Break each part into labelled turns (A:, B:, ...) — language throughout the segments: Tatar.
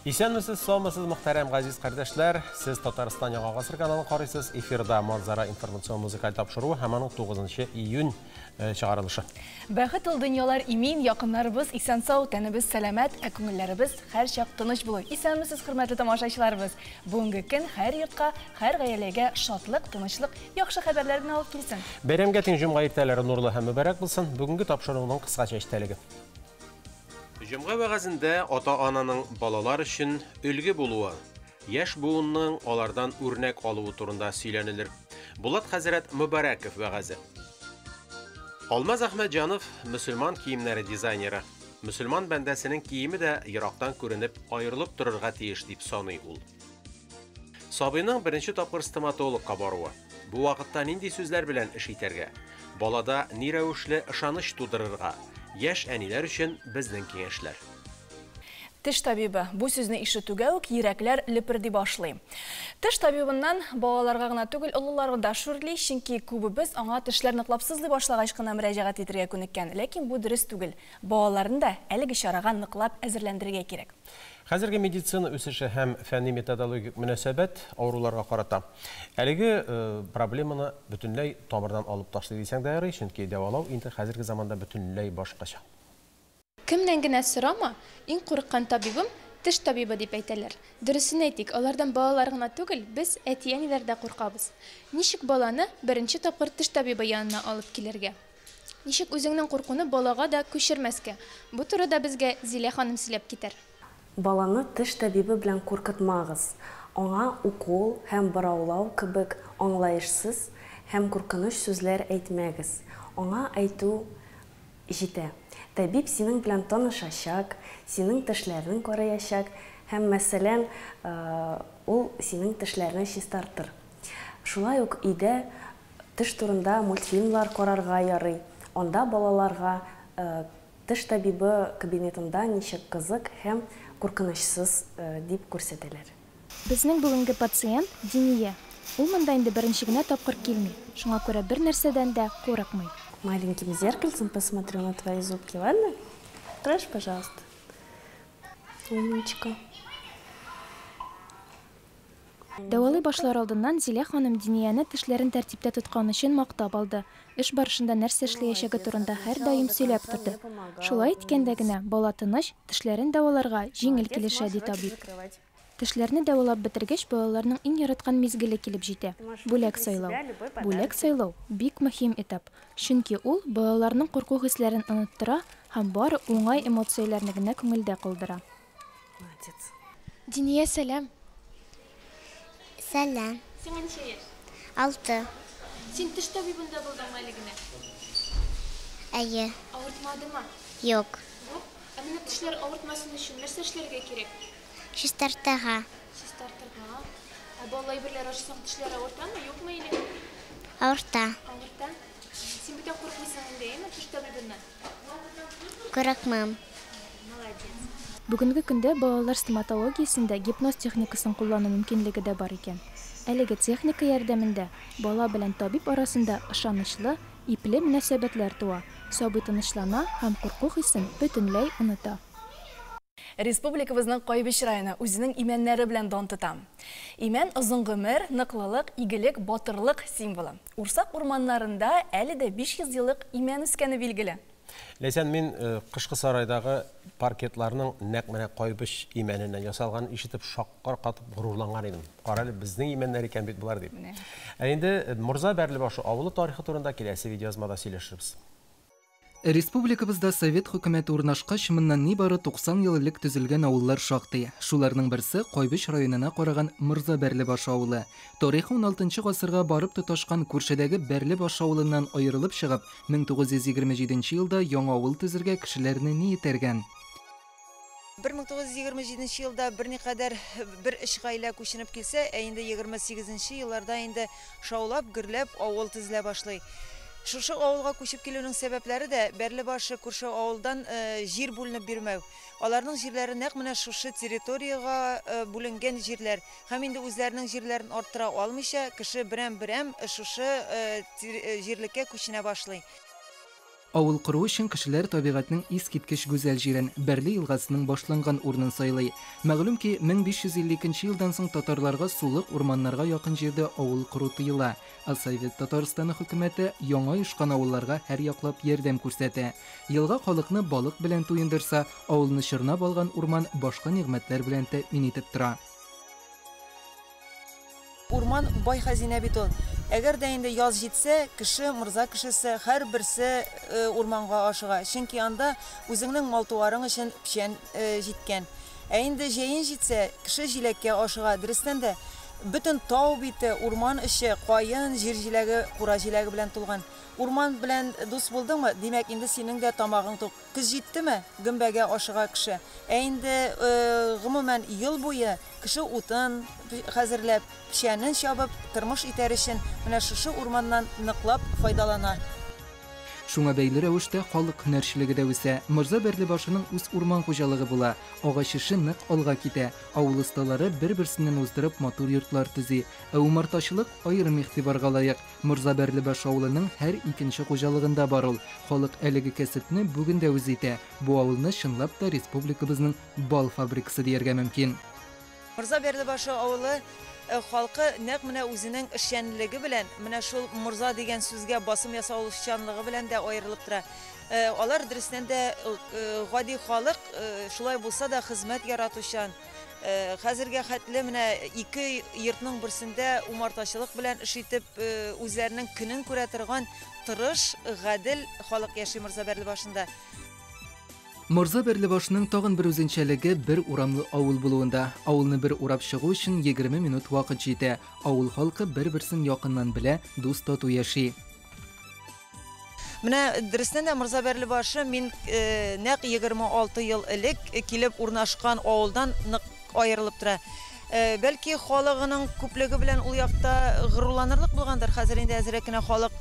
A: Исәнмесез, саумысыз, мөхтәрәм газиз кардәшләр. Сез Татарстан Яңа гасыр каналын карыйсыз. Эфирда Манзара информацион музыкаль тапшыруы һәм аның 9 июнь э, чыгарылышы.
B: Бәхет ул дөньялар имин, якыннарыбыз исән-сау, тәнебез сәламәт, ә күңелләребез һәрчак тыныч булыр. Исәнмесез, хөрмәтле тамашачыларыбыз. Бүгенге көн һәр йортка, һәр гаиләгә шатлык, тынычлык, яхшы хәбәрләр генә алып килсен.
A: Бәйрәмгә тиң җомга иртәләре нурлы һәм мөбарәк булсын. Бүгенге тапшыруның кыскача эчтәлеге. Җомга вәгазендә ата-ананың балалар өчен өлге булуы, яшь буынның алардан үрнәк алуы турында сөйләнелер. Булат хәзрәт Мөбарәков вәгазе. Алмаз Әхмәтҗанов мөселман киемнәре дизайнеры. Мөселман бәндәсенең киеме дә ерактан күренеп аерылып торырга тиеш дип саный ул. Сабыйның беренче тапкыр стоматологка баруы. Бу вакытта нинди сүзләр белән эш итәргә? Балада ни рәвешле ышаныч тудырырга? Яшь әниләр өчен безнең киңәшләр.
B: Теш табибы. Бу сүзне ишетүгә үк йөрәкләр леперди башлый. Теш табибыннан балаларга гына түгел, олылар да шүрли, чөнки күбебез аңа тешләр ныклап сызлый башлагач кына мөрәҗәгать итәргә күнеккән. Ләкин бу дөрес түгел. Балаларны да әлеге чарага ныклап әзерләндерергә кирәк.
A: Хәзерге медицина үсеше һәм фәнни методологик мөнәсәбәт авыруларга карата әлеге проблеманы бөтенләй тамырдан алып ташлый дисәң дә ярый, чөнки дәвалау инде хәзерге заманда бөтенләй башкача.
C: Кемнән генә сорама, иң курыккан табибым, теш табибы дип әйтәләр. Дөресен әйтик, алардан балалар гына түгел, без, әти-әниләр дә куркабыз. Ничек баланы беренче тапкыр теш табибы янына алып килергә? Ничек үзеңнең куркуны балага да күчермәскә? Бу турыда безгә Зилә ханым сөйләп китәр.
D: Баланы теш табибы белән куркытмагыз. Аңа укол һәм бораулау кебек аңлаешсыз һәм куркыныч сүзләр әйтмәгез. Аңа әйтү җитә. Табиб синең белән танышачак, синең тешләрен караячак һәм, мәсәлән, ул синең тешләрне чистартыр. Шулай ук өйдә теш турында мультфильмлар карарга ярый. Анда балаларга теш табибы кабинетында ничек кызык һәм куркынычсыз дип күрсәтәләр.
C: Безнең бүгенге пациент Диния. Ул монда инде беренче генә тапкыр килми, шуңа күрә бер нәрсәдән дә курыкмый.
D: Маленьким зеркальцем посмотрю на твои зубки, ладно? Откроешь, пожалуйста? Умничка.
C: Дәвалый башлар алдыннан Зилә ханым Динияне тешләрен тәртиптә тоткан өчен мактап алды, эш барышында нәрсә эшләячәге турында һәрдаим сөйләп торды. Шулай иткәндә генә бала тыныч, тешләрен дәваларга җиңел килешә, ди табиб. Тешләрне дәвалап бетергәч, балаларның иң яраткан мизгеле килеп җитә, бүләк сайлау. Бүләк сайлау, бик мөһим этап, чөнки ул балаларның курку хисләрен оныттыра һәм бары уңай эмоцияләрне генә күңелдә калдыра.
D: Молодец.
C: Диния, сәлам!
E: Сәлам.
C: Сиңа ничә яшь?
E: Алты.
C: Син теш табибында булдыңмы әле генә?
E: Әйе.
C: Авыртмадымы?
E: Юк.
C: Юк? Ә менә тешләр авыртмасын өчен нәрсә эшләргә кирәк?
E: Чистартырга.
C: Чистартырга. Ә баллы әйберләр ашасаң тешләр авыртамы, юкмы или?
E: Авырта.
C: Авырта. Син бүтән курыкмыйсың инде, әйеме, теш табибыннан?
E: Курыкмам.
C: Молодец. Бүгенге көндә балалар стоматологиясендә гипноз техникасын куллану мөмкинлеге дә бар икән. Әлеге техника ярдәмендә бала белән табиб арасында ышанычлы, ипле мөнәсәбәтләр туа, сабый тынычлана һәм курку хисен бөтенләй оныта.
B: Республикабызның Кайбыч районы үзенең имәннәре белән дан тота. Имән озын гомер, ныклылык, игелек, батырлык символы. Урсак урманнарында әле дә 500 еллык имән үскәне билгеле.
A: Ләйсән, мин Кышкы сарайдагы паркетларның нәкъ менә Кайбыч имәненнән ясалганын ишетеп шаккар катып горурланган идем. Карале, безнең имәннәр икән бит болар дип. Ә инде Морза Бәрлебашы авылы тарихы турында киләсе видеоязмада сөйләшербез.
F: Республикабызда совет хөкүмәте урнашкач, моннан нибары 90 ел элек төзелгән авыллар шактый. Шуларның берсе Кайбыч районына караган Морза Бәрлебашы авылы. Тарихы 16 гасырга барып тоташкан күршедәге Бәрлебаш авылыннан аерылып чыгып, 1927 елда яңа авыл төзергә кешеләрне ни этәргән?
G: 1927 елда берникадәр бер өч гаилә күченеп килсә, ә инде 28 елларда инде шаулап, гөрләп авыл төзелә башлый. Шушы авылга күчеп килүнең сәбәпләре дә Бәрлебашы күрше авылдан җир бүленеп бирмәү. Аларның җирләре нәкъ менә шушы территориягә бүленгән җирләр. Һәм инде үзләренең җирләрен арттыра алмыйча, кеше берәм-берәм шушы җирлеккә күченә башлый.
F: Авыл кору өчен кешеләр табигатьнең искиткеч гүзәл җирен, Бәрле елгасының башланган урынын сайлый. Мәгълүм ки, 1552 елдан соң татарларга сулык урманнарга якын җирдә авыл кору тыела. Ә Совет Татарстаны хөкүмәте яңа оешкан авылларга һәрьяклап ярдәм күрсәтә. Елга халыкны балык белән туендырса, авылны чорнап алган урман башка нигъмәтләр белән тәэмин итеп тора.
G: Урман бай хәзинә бит ул. Әгәр дә инде яз җитсә, кеше, морза кешесе һәрберсе урманга ашыга. Чөнки анда үзеңнең мал-туарың өчен печән җиткән. Ә инде җәен җитсә, кеше җиләккә ашыга. Дөрестән дә, бөтен тау бите, урман эче, каен, җир җиләге, кура җиләге белән тулган. Урман белән дус булдыңмы, димәк, инде синең дә тамагың тук. Көз җиттеме, гөмбәгә ашыга кеше. Ә инде гомумән ел буе кеше утын хәзерләп, печәнен чабып, тормыш итәр өчен менә шушы урманнан ныклап файдалана.
F: Шуңа бәйле рәвештә халык һөнәрчелеге дә үсә. Морза Бәрлебашының үз урман хуҗалыгы була. Агач эше нык алга китә. Авыл осталары бер-берсеннән уздырып матур йортлар төзи. Ә умартачылык аерым игътибарга лаек. Морза Бәрлебаш авылының һәр икенче хуҗалыгында бар ул. Халык әлеге кәсепне бүген дә үз итә. Бу авылны чынлап та республикабызның бал фабрикасы дияргә мөмкин.
G: Морза Бәрлебашы авылы халкы нәкъ менә үзенең эшчәнлеге белән, менә шул морза дигән сүзгә басым ясаучанлыгы белән дә аерылып тора. Алар дөрестән дә гади халык, шулай булса да хезмәт яратучан. Хәзергә хәтле менә ике йортның берсендә умартачылык белән эш итеп, үзләренең көнен күрә торган тырыш, гадел халык яши Морза Бәрлебашында.
F: Морза Бәрлебашның тагын бер үзенчәлеге бер урамлы авыл булуында. Авылны бер урап чыгу өчен 20 минут вакыт җитә. Авыл халкы бер-берсен якыннан белә, дус тату яши.
G: Менә дөрестән дә Морза Бәрлебашы мин нәкъ 26 ел элек килеп урнашкан авылдан нык аерылып тора. Бәлки халыгының күплеге белән ул якта горурланырлык булгандыр. Хәзер инде әзрәк кенә халык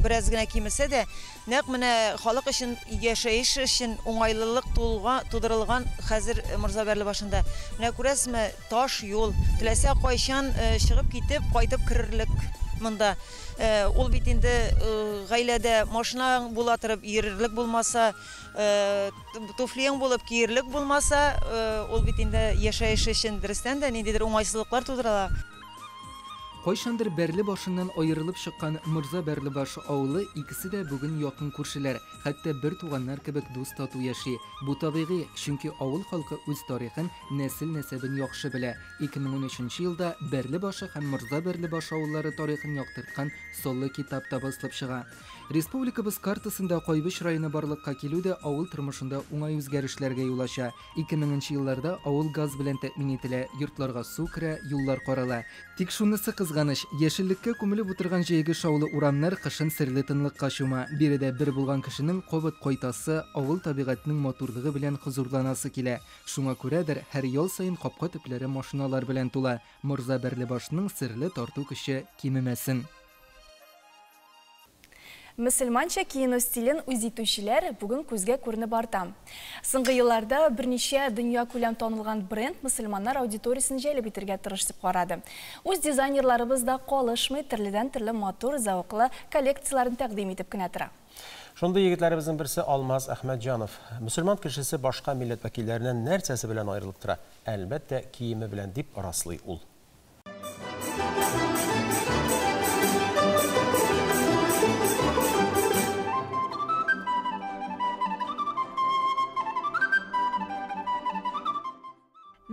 G: бераз генә кимесә дә, нәкъ менә халык өчен яшәеш өчен уңайлылык тудырылган хәзер Морза Бәрлебашында. Менә күрәсезме, таш юл, теләсә кайчан чыгып китеп, кайтып керерлек монда. Ул бит инде гаиләдә машина була торып йөрерлек булмаса, туфлиең булып киерлек булмаса, ул бит инде яшәеш өчен дөрестән дә ниндидер уңайсызлыклар тудыра.
F: Кайчандыр Бәрле башыннан аерылып чыккан Морза Бәрлебаш авылы икесе дә бүген якын күршеләр, хәтта бер туганнар кебек дус тату яши. Бу табигый, чөнки авыл халкы үз тарихын, нәсел-нәсәбен яхшы белә. 2013 елда Бәрле башы һәм Морза Бәрлебаш авыллары тарихын яктырткан саллы китап та басылып чыга. Республикабыз картасында Кайбыч районы барлыкка килү дә авыл тормышында уңай үзгәрешләргә юл ача. 2000 елларда авыл газ белән тәэмин ителә, йортларга су керә, юллар карала. Тик шунысы кызганыч, яшеллеккә күмелеп утырган җәйге шаулы урамнар кышын серле тынлыкка чума. Биредә бер булган кешенең кабат кайтасы, авыл табигатенең матурлыгы белән хозурланасы килә. Шуңа күрәдер, һәр ял саен капка төпләре машиналар белән тула. Морза Бәрлебашның серле тарту көче кимемәсен.
B: Мөселманча киенү стилен үз итүчеләр бүген күзгә күренеп арта. Соңгы елларда берничә дөнья күләм танылган бренд мөселманнар аудиториясен җәлеп итәргә тырышып карады. Үз дизайнерларыбыз да калышмый, төрледән-төрле матур, зәвыклы коллекцияләрен тәкъдим итеп кенә тора.
A: Шундый егетләребезнең берсе Алмаз Әхмәтҗанов. Мөселман кешесе башка милләт вәкилләреннән нәрсәсе белән аерылып тора? Әлбәттә, киеме белән дип раслый ул.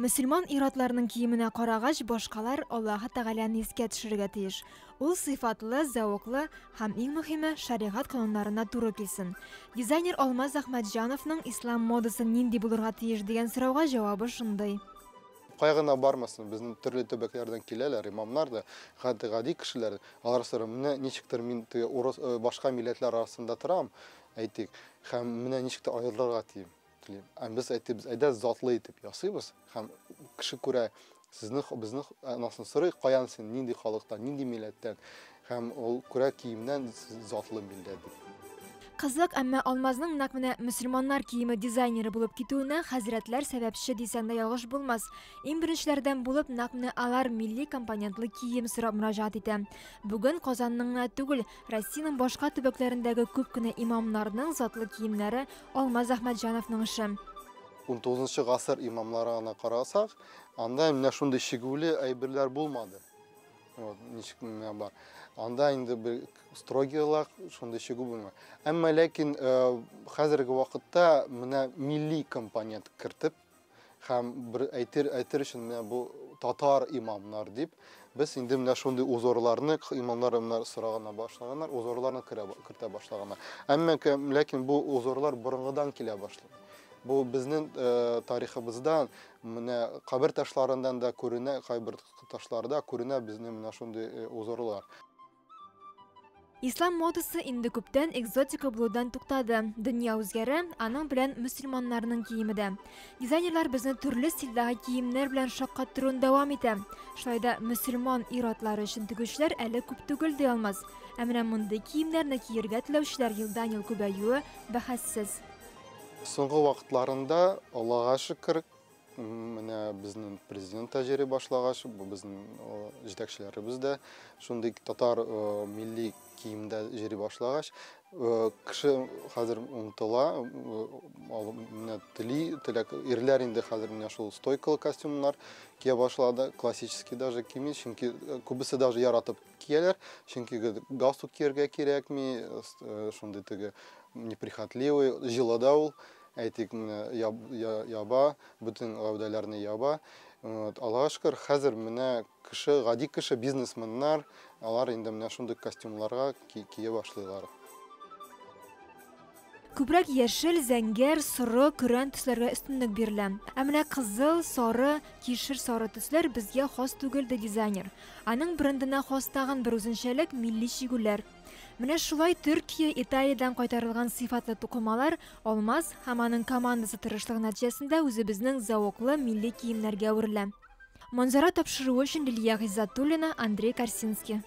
H: Мөселман ир-атларының киеменә карагач, башкалар Аллаһы Тәгаләне искә төшерергә тиеш. Ул сыйфатлы, зәвыклы һәм иң мөһиме шәригать кануннарына туры килсен. Дизайнер Алмаз Әхмәтҗановның ислам модасы нинди булырга тиеш дигән сорауга җавабы шундый.
I: Кая гына бармасын, безнең төрле төбәкләрдән киләләр, имамнар да, гади кешеләр. Алар сорый, менә ничектер мин башка милләтләр арасында торам, әйтик, һәм менә ничектер аерылырга телим. Ә без әйтәбез, әйдә затлы итеп ясыйбыз, һәм кеше күрә сезне, безне анасын сорый, каян син, нинди халыктан, нинди милләттән, һәм ул күрә киемнән затлы милләт дип.
H: Кызык, әмма Алмазның нәкъ менә мөселманнар киеме дизайнеры булып китүенә хәзрәтләр сәбәпче дисәң дә ялгыш булмас. Иң беренчеләрдән булып нәкъ менә алар милли компонентлы кием сорап мөрәҗәгать итә. Бүген Казанның гына түгел, Россиянең башка төбәкләрендәге күп кенә имамнарның затлы киемнәре Алмаз Әхмәтҗановның эше.
I: 19 гасыр имамнарына карасак, анда менә шундый чигүле әйберләр булмады. Вот, ничек менә бар. Анда инде бер строгийлык, шундый чигү булмады. Әмма ләкин хәзерге вакытта менә милли компонент кертеп һәм бер әйтер өчен менә бу татар имамнар дип, без инде менә шундый узорларны имамнар менә сорагана башлаганнар, узорларны кертә башлаганнар. Әмма ләкин бу узорлар борынгыдан килә башлады. Бу безнең тарихыбыздан, менә кабер ташларыннан да күренә, кайбер ташларда күренә безнең менә шундый узорлар.
H: Ислам модасы инде күптән экзотика булудан туктады. Дөнья үзгәрә, аның белән мөселманнарның киеме дә. Дизайнерлар безне төрле стильдәге киемнәр белән шаккаттыруын дәвам итә. Шулай да мөселман ир-атлары өчен тегүчеләр әле күп түгел ди Алмаз. Ә менә мондый киемнәрне киергә теләүчеләр елдан-ел күбәюе бәхәссез.
I: Соңгы вакытларында, Аллага шөкер, менә безнең президент та җөри башлагач, бу безнең җитәкчеләребез дә шундый татар милли киемдә җөри башлагач, кеше хәзер омтыла, менә тели, теләк, ирләр инде хәзер менә шул стойкалы костюмнар кия башлады, классический даже кими, чөнки күбесе даже яратып кияләр, чөнки галстук кияргә кирәкми, шундый теге неприхотливый, җылы да ул, әйтик, менә яба, бөтен гәүдәләрне яба. Вот, Аллага шөкер, хәзер менә кеше, гади кеше, бизнесменнар, алар инде менә шундый костюмларга кия башлыйлар.
H: Күбрәк яшел, зәңгәр, соры, көрән төсләргә өстенлек бирелә. Ә менә кызыл, сары, кишер сары төсләр безгә хас түгел, ди дизайнер. Аның брендына хас тагын бер үзенчәлек милли чигүләр. Менә шулай Төркия, Италиядән кайтарылган сыйфатлы тукымалар Алмаз һәм аның командасы тырышлыгы нәтиҗәсендә үзебезнең зәвыклы милли киемнәргә әверелә. Манзара тапшыруы өчен Лилия Гыйззатуллина, Андрей Корсинский.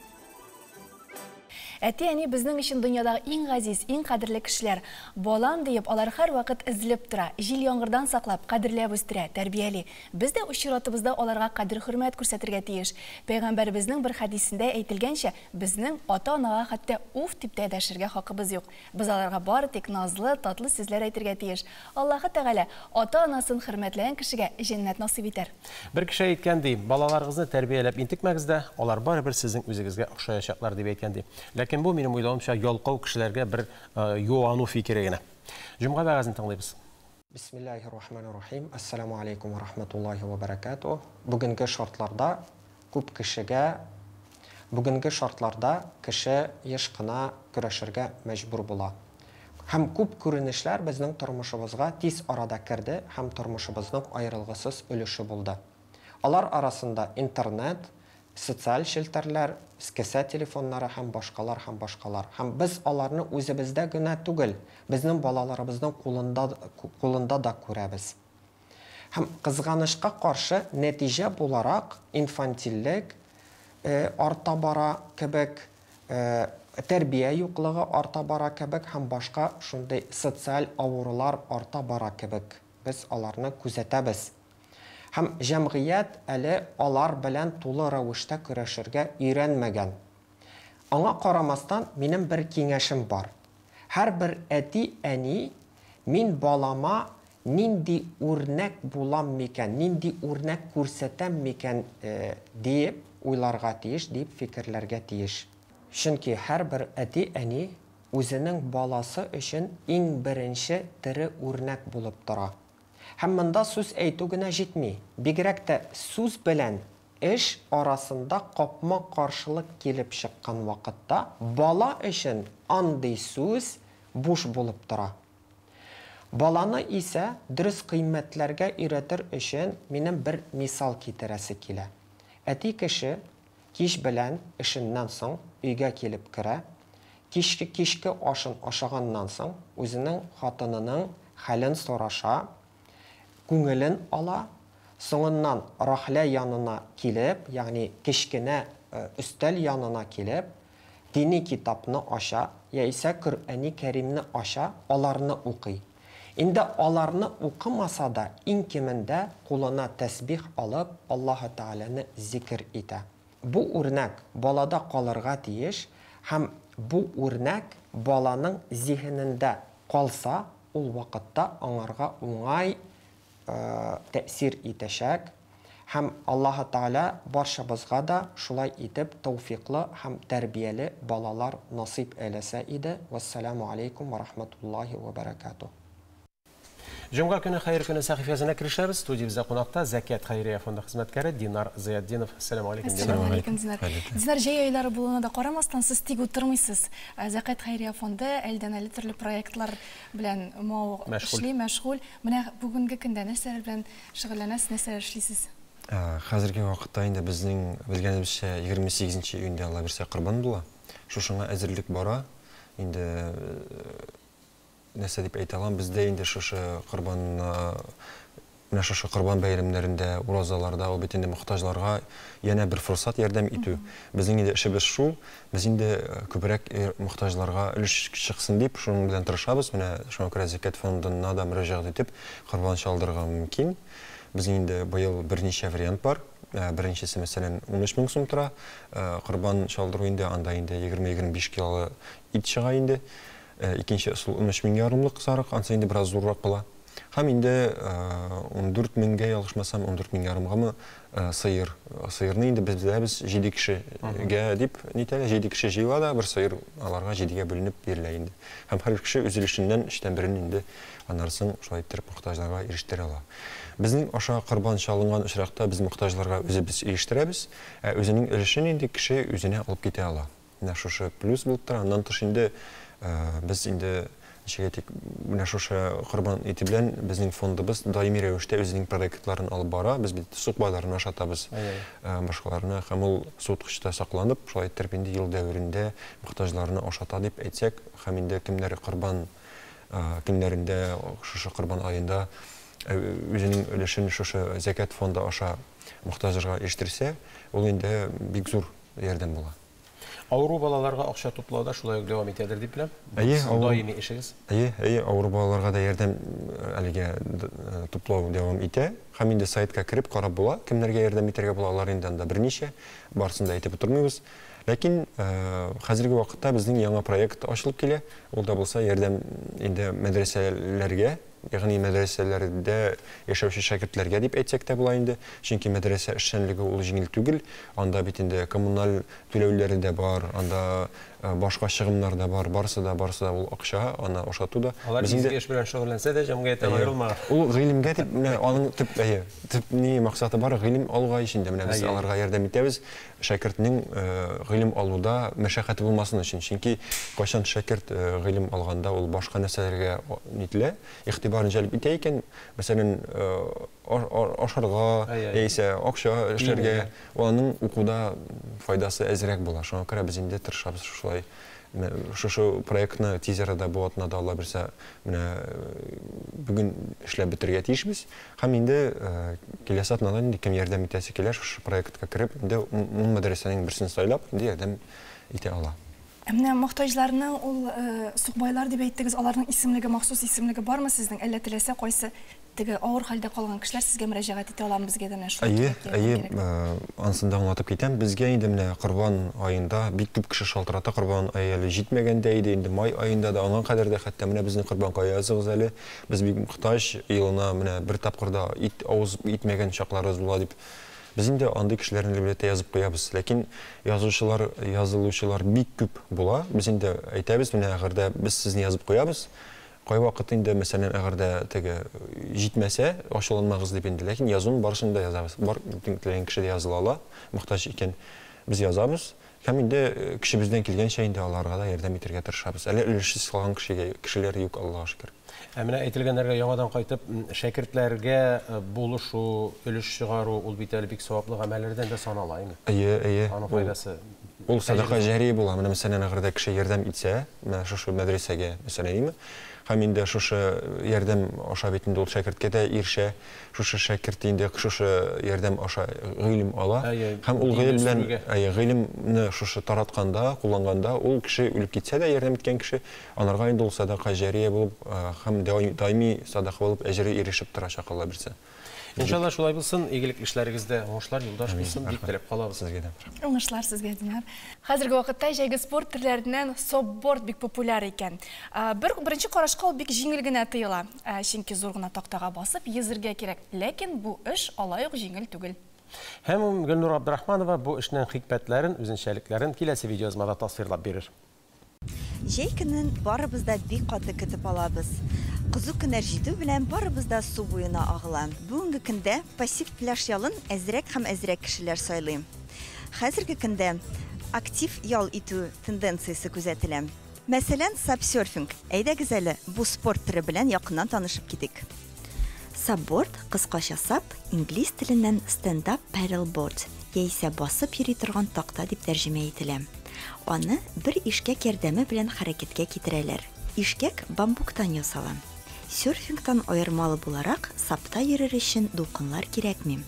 B: Әти-әни безнең өчен дөньядагы иң газиз, иң кадерле кешеләр. Балам диеп, алар һәрвакыт эзләп тора, җил-яңгырдан саклап, кадерләп үстерә, тәрбияли. Без дә үз чиратыбызда аларга кадер-хөрмәт күрсәтергә тиеш. Пәйгамбәребезнең бер хәдисендә әйтелгәнчә, безнең ата-анага хәтта уф дип тә дәшергә хакыбыз юк. Без аларга бары тик назлы, татлы сүзләр әйтергә тиеш. Аллаһы Тәгалә ата-анасын хөрмәтләгән кешегә җәннәт насыйп итәр.
A: Бер кеше әйткән ди, балаларыгызны тәрбияләп интекмәгез дә, алар барыбер сезнең үзегезгә охшаячаклар дип әйткән ди. Ләкин бу минем уйлавымча ялкау кешеләргә бер юану фикере генә. Җомга вәгазен тыңлыйбыз.
J: Бисмиллахир-рахманир-рахим. Ассаламу алейкум ва рахматуллахи ва баракатух. Бүгенге шартларда күп кешегә, бүгенге шартларда кеше еш кына көрәшергә мәҗбүр була. Һәм күп күренешләр безнең тормышыбызга тиз арада керде һәм тормышыбызның аерылгысыз өлеше булды. Алар арасында интернет, социаль челтәрләр, кесә телефоннары һәм башкалар һәм башкалар. Һәм без аларны үзебездә генә түгел, безнең балаларыбызның кулында да күрәбез. Һәм кызганычка каршы нәтиҗә буларак инфантильлек арта бара кебек, тәрбия юклыгы арта бара кебек һәм башка шундый социаль авырулар арта бара кебек. Без аларны күзәтәбез. Һәм җәмгыять әле алар белән тулы рәвештә көрәшергә өйрәнмәгән. Аңа карамастан минем бер киңәшем бар. Һәрбер әти-әни мин балама нинди үрнәк булам микән, нинди үрнәк күрсәтәм микән диеп уйларга тиеш, дип фикерләргә тиеш. Чөнки һәрбер әти-әни үзенең баласы өчен иң беренче тере үрнәк булып тора. Һәм монда сүз әйтү генә җитми. Бигрәк тә сүз белән эш арасында капма-каршылык килеп чыккан вакытта бала өчен андый сүз буш булып тора. Баланы исә дөрес кыйммәтләргә өйрәтер өчен минем бер мисал китерәсе килә. Әти кеше кич белән эшеннән соң өйгә килеп керә, кичке ашын ашаганнан соң үзенең хатынының хәлен сораша, күңелен ала, соңыннан рахлә янына килеп, ягъни кечкенә өстәл янына килеп, Дини китапны ача, яисә Коръәни Кәримне ача, аларны укый. Инде аларны укымаса да, иң кимендә кулына тәсбих алып, Аллаһы Тәгаләне зикер итә. Бу үрнәк балада калырга тиеш һәм бу үрнәк баланың зиһенендә калса, ул вакытта аңарга уңай тәэсир итәчәк һәм Аллаһы Тәгалә барчабызга да шулай итеп тәүфикълы һәм тәрбияле балалар насыйп әйләсә иде. Вәссәламү алейкум вә рахматуллаһи вә бәрәкәтүһ.
A: Җомга көне хәер көне сәхифәсенә керешәбез. Студиябездә кунакта Зәкят хәйрия фонды хезмәткәре Динар Зыятдинов. Әссәламү алейкум, Динар.
B: Әссәламү алейкум, Динар. Динар, җәй айлары булуына да карамастан, сез тик утырмыйсыз. Зәкят хәйрия фонды әледән-әле төрле проектлар белән мавыгып эшли, мәшгуль. Менә бүгенге көндә нәрсәләр белән шөгыльләнәсез, нәрсәләр эшлисез?
K: Хәзерге вакытта инде безнең, белгәнебезчә, 28 нче июньдә, Алла бирсә, Корбан була. Шушыңа әзерлек бара. Инде нәрсә дип әйтә алам, бездә инде шушы Корбан, менә шушы Корбан бәйрәмнәрендә, уразаларда ул бит инде мохтаҗларга янә бер форсат ярдәм итү. Безнең инде эшебез шул, без инде күбрәк мохтаҗларга өлеш чыксын дип, шуның белән тырышабыз. Менә шуңа күрә Зәкят фондына да мөрәҗәгать итеп, корбан чалдырырга мөмкин. Безнең инде быел берничә вариант бар. Беренчесе, мәсәлән, 13 мең сум тора. Корбан чалдыру инде, анда инде 20-25 килолы ит чыга инде. Икенче ысул 13 мең ярымлык сарык, ансы инде бераз зуррак була. Һәм инде 14 меңгә, ялгышмасам, 14 мең ярымгамы сыер. Сыерны инде без беләбез, 7 кешегә дип нитәләр, 7 кеше җыела да, бер сыер аларга 7-гә бүленеп бирелә инде. Һәм һәр кеше үз өлешеннән өчтән берен инде аннары соң шулай иттереп мохтаҗларга ирештерә ала. Безнең аша корбан чалынган очракта без мохтаҗларга үзебез ирештерәбез, ә үзенең өлешен инде кеше үзенә алып китә ала. Менә шушы плюс булып тора. Аннан тыш инде без инде, ничек әйтик, менә шушы корбан ите белән безнең фондыбыз даими рәвештә үзенең проектларын алып бара. Без бит сукбайларны ашатабыз, башкаларны, һәм ул суыткычта сакланып, шулай иттереп инде ел дәверендә мохтаҗларны ашата дип әйтсәк, һәм инде кемнәр корбан көннәрендә, шушы корбан аенда үзенең өлешен шушы зәкят фонды аша мохтаҗларга ирештерсә, ул инде бик зур ярдәм була.
A: Авыру балаларга акча туплау да шулай ук дәвам итәдер дип беләм.
K: Әйе,
A: Сезнең даими эшегез.
K: Әйе, әйе, авыру балаларга да ярдәм әлегә туплау дәвам итә. Һәм инде сайтка кереп карап була, кемнәргә ярдәм итәргә була, алар инде анда берничә, барысын да әйтеп утырмыйбыз. Ләкин хәзерге вакытта безнең яңа проект ачылып килә. Ул да булса ярдәм инде мәдрәсәләргә, ягъни мәдрәсәләрдә яшәүче шәкертләргә дип әйтсәк тә була инде. Чөнки мәдрәсә эшчәнлеге ул җиңел түгел. Анда бит инде коммуналь түләүләре дә бар, анда башка чыгымнар да бар, барысы да, барысы да ул акча, аны ашату да.
A: Алар изге эш белән шөгыльләнсә дә, җәмгыятьтән аерылмаган.
K: Ул гыйлемгә дип, менә аның төп, әйе, төп ни максаты бар, гыйлем алуга ич инде. Менә без аларга ярдәм итәбез, шәкертнең гыйлем алуда мәшәкате булмасын өчен. Чөнки кайчан шәкерт гыйлем алганда ул башка нәрсәләргә нителә, игътибарын җәлеп итә икән, мәсәлән, ашарга яисә акча эшләргә, ул аның укуда файдасы әзрәк була. Шуңа күрә без инде тырышабыз шулай шушы проектны тиз арада бу атнада, Алла бирсә, менә бүген эшләп бетерергә тиешбез. Һәм инде киләсе атнадан инде кем ярдәм итәсе килә, шушы проектка кереп, инде ун мәдрәсәнең берсен сайлап, инде ярдәм итә ала.
B: Ә менә мохтаҗларның ул сукбайлар дип әйттегез, аларның исемлеге, махсус исемлеге бармы сезнең? Әллә теләсә кайсы теге авыр хәлдә калган кешеләр сезгә мөрәҗәгать итә аламы? Безгә дә менә шулай
K: Әйе, әйе, анысын да аңлатып китәм. Безгә инде менә Корбан аенда бик күп кеше шалтырата. Корбан ае әле җитмәгән дә иде, инде май аенда да, аңа кадәр дә хәтта менә безне корбанга языгыз әле, без бик мохтаҗ, елына менә бер тапкыр да ит авыз итмәгән чакларыбыз була дип. Без инде андый кешеләрне әлбәттә язып куябыз. Ләкин язучылар, язылучылар бик күп була. Без инде әйтәбез, менә әгәр дә без сезне язып куябыз, кайвакыт инде, мәсәлән, әгәр дә теге җитмәсә, ачуланмагыз дип инде. Ләкин язуны барысын да язабыз. Бар теләгән кеше дә языла ала, мохтаҗ икән. Без язабыз. Һәм инде көчебездән килгәнчә инде аларга да ярдәм итәргә тырышабыз. Әле өлешсез калган кешегә, кешеләр юк, Аллага шөкер.
A: Ә менә әйтелгәннәргә яңадан кайтып, шәкертләргә булышу, өлеш чыгару, ул бит әле бик саваплы гамәлләрдән дә санала, әйме?
K: Әйе, әйе.
A: Аның файдасы.
K: Ул сәдака җәрия була. Менә мәсәлән, әгәр дә кеше ярдәм итсә, менә шушы мәдрәсәгә, мәсәлән, әйеме? Һәм инде шушы ярдәм аша бит инде ул шәкерткә дә ирешә. Шушы шәкерт инде шушы ярдәм аша гыйлем ала. Һәм ул гыйлем белән, әйе, гыйлемне шушы таратканда, кулланганда, ул кеше үлеп китсә дә, ярдәм иткән кеше, анарга инде ул садака җәрия булып һәм даими садака булып әҗере ирешеп торачак, Алла бирсә.
A: Иншалла шулай булсын, игелекле эшләрегездә уңышлар, юлдаш булсын дип теләп калабыз.
K: Сезгә дә.
B: Уңышлар сезгә, Динар. Хәзерге вакытта җәйге спорт төрләреннән сапборд бик популяр икән. Бер беренче карашка ул бик җиңел генә тоела. Чөнки зур гына тактага басып йөзергә кирәк. Ләкин бу эш алай ук җиңел түгел.
A: Һәм Гөлнур Абдрахманова бу эшнең хикмәтләрен, үзенчәлекләрен киләсе видеоязмада тасвирлап бирер.
L: Җәй көнен барыбыз да бик каты көтеп алабыз. Кызу көннәр җитү белән барыбыз да су буена агыла. Бүгенге көндә пассив пляж ялын әзрәк һәм әзрәк кешеләр сайлый. Хәзерге көндә актив ял итү тенденциясе күзәтелә. Мәсәлән, сапсерфинг. Әйдәгез әле бу спорт төре белән якыннан танышып китик. Сапборд, кыскача сап, инглиз теленнән stand-up paddleboard, яисә басып йөри торган такта дип тәрҗемә ителә. Аны бер ишкәк ярдәме белән хәрәкәткә китерәләр. Ишкәк бамбуктан ясала. Серфингтан аермалы буларак, сапта йөрер өчен дулкыннар кирәкми.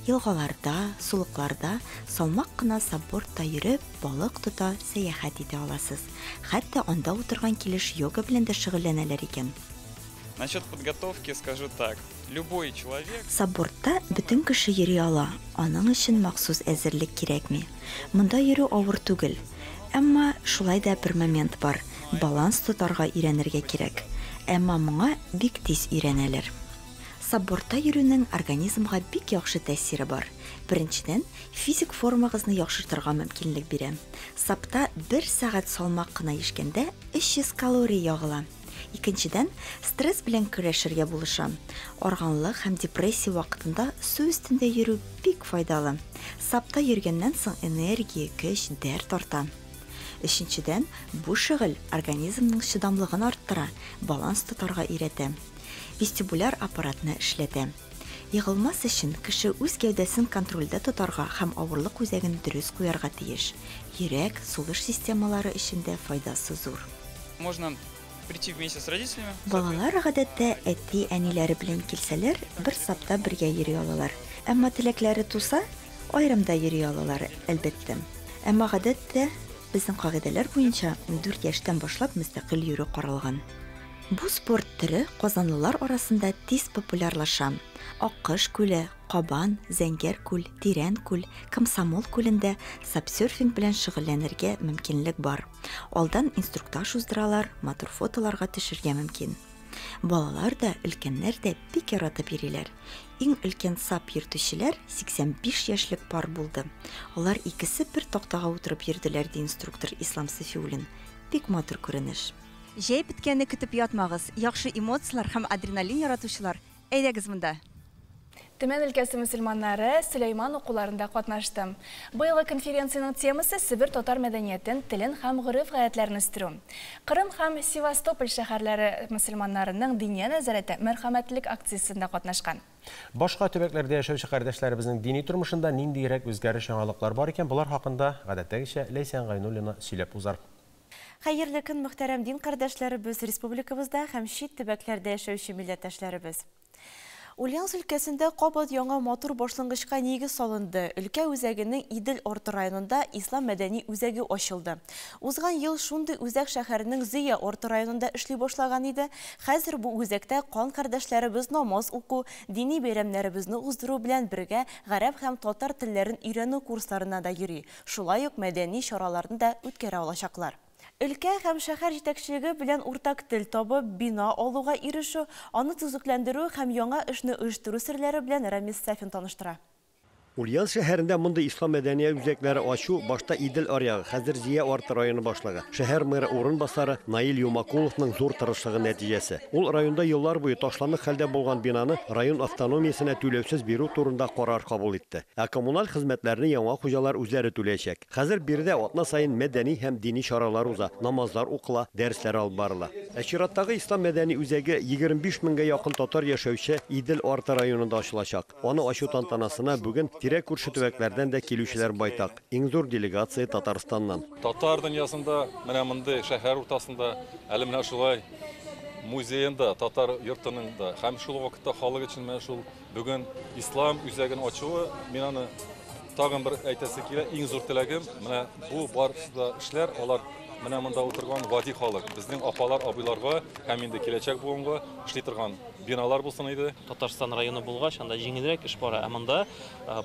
L: Елгаларда, сулыкларда салмак кына сапбордта йөреп, балык тота, сәяхәт итә аласыз. Хәтта анда утырган килеш йога белән дә шөгыльләнәләр икән.
M: Насчет подготовки скажу так. Любой человек...
L: Сапбордта бөтен кеше йөри ала, аның өчен махсус әзерлек кирәкми. Монда йөрү авыр түгел. Әмма шулай да бер момент бар, баланс тотарга өйрәнергә кирәк. Әмма моңа бик тиз өйрәнәләр. Сапбордта йөрүнең организмга бик яхшы тәэсире бар. Беренчедән, физик формагызны яхшыртырга мөмкинлек бирә. Сапта бер сәгать салмак кына ишкәндә 300 калория ягыла. Икенчедән, стресс белән көрәшергә булыша. Арганлык һәм депрессия вакытында су өстендә йөрү бик файдалы. Сапта йөргәннән соң энергия, көч, дәрт арта. Өченчедән, бу шөгыль организмның чыдамлыгын арттыра, баланс тотарга өйрәтә. Вестибуляр аппаратны эшләтә. Егылмас өчен кеше үз гәүдәсен контрольдә тотарга һәм авырлык үзәген дөрес куярга тиеш. Йөрәк, сулыш системалары өчен дә файдасы зур.
M: Можно прийти вместе с родителями.
L: Балалар гадәттә әти-әниләре белән килсәләр, бер сапта бергә йөри алалар. Әмма теләкләре туса, аерым да йөри алалар, әлбәттә. Әмма гадәттә безнең кагыйдәләр буенча 4 яшьтән башлап мөстәкыйль йөрү каралган. Бу спорт төре казанлылар арасында тиз популярлаша. Аккош күле, Кабан, Зәңгәр күл, Тирән күл, Комсомол күлендә сапсерфинг белән шөгыльләнергә мөмкинлек бар. Алдан инструктаж уздыралар, матур фотоларга төшергә мөмкин. Балалар да, өлкәннәр дә бик яратып йөриләр. Иң өлкән сап йөртүчеләр 85 яшьлек пар булды. Алар икесе бер тактага утырып йөрделәр, ди инструктор Ислам Сафиуллин. Бик матур күренеш. Җәй беткәнне көтеп ятмагыз. Яхшы эмоцияләр һәм адреналин яратучылар, әйдәгез монда.
B: Төмән өлкәсе мөселманнары Сөләйман укуларында катнашты. Быелгы конференциянең темасы Себер татар мәдәниятен, телен һәм гореф-гадәтләрен үстерү. Кырым һәм Севастополь шәһәрләре мөселманнарының диния нәзарәте мәрхәмәтлек акциясендә катнашкан.
A: Башка төбәкләрдә яшәүче кардәшләребезнең дини тормышында ниндирәк үзгәреш яңалыклар бар икән, болар хакында гадәттәгечә Ләйсән Гайнуллина сөйләп узар.
N: Хәерле көн, мөхтәрәм дин кардәшләребез, республикабызда һәм чит төбәкләрдә яшәүче милләттәшләребез. Ульяновск өлкәсендә кабат яңа матур башлангычка нигез салынды. Өлкә үзәгенең Идел Орты районында Ислам мәдәни үзәге ачылды. Узган ел шундый үзәк шәһәренең Зөя Орты районында эшли башлаган иде. Хәзер бу үзәктә кан кардәшләребез намаз уку, дини бәйрәмнәребезне уздыру белән бергә гарәп һәм татар телләрен өйрәнү курсларына да йөри. Шулай ук мәдәни чараларны да үткәрә алачаклар. Өлкә һәм шәһәр җитәкчелеге белән уртак тел табып, бина алуга ирешү, аны төзекләндерү һәм яңа эшне оештыру серләре белән Рамис Сафин таныштыра.
O: Ульяновск шәһәрендә мондый ислам мәдәният үзәкләре ачу башта Идел аръягы, хәзер Зөя Арты районы башлыгы, шәһәр мэры урынбасары Наил Юмакуловның зур тырышлыгы нәтиҗәсе. Ул районда еллар буе ташландык хәлдә булган бинаны район автономиясенә түләүсез бирү турында карар кабул итте. Ә коммуналь хезмәтләрне яңа хуҗалар үзләре түләячәк. Хәзер биредә атна саен мәдәни һәм дини чаралар уза, намазлар укыла, дәресләр алып барыла. Ә чираттагы ислам мәдәни үзәге 25 меңгә якын татар яшәүче Идел Арты районында ачылачак. Аны ачу тантанасына бүген тирә-күрше төбәкләрдән дә килүчеләр байтак. Иң зур делегация Татарстаннан.
P: Татар дөньясында менә мондый шәһәр уртасында әле менә шулай музеенда, татар йортының да һәм шул вакытта халык өчен менә шул бүген ислам үзәген ачуы, мин аны тагын бер әйтәсе килә, иң зур теләгем, менә бу барысы да эшләр, алар менә монда утырган гади халык, безнең апалар, абыйларга һәм инде киләчәк буынга эшли торган биналар булсын иде.
Q: Татарстан районы булгач, анда җиңелрәк эш бара, ә монда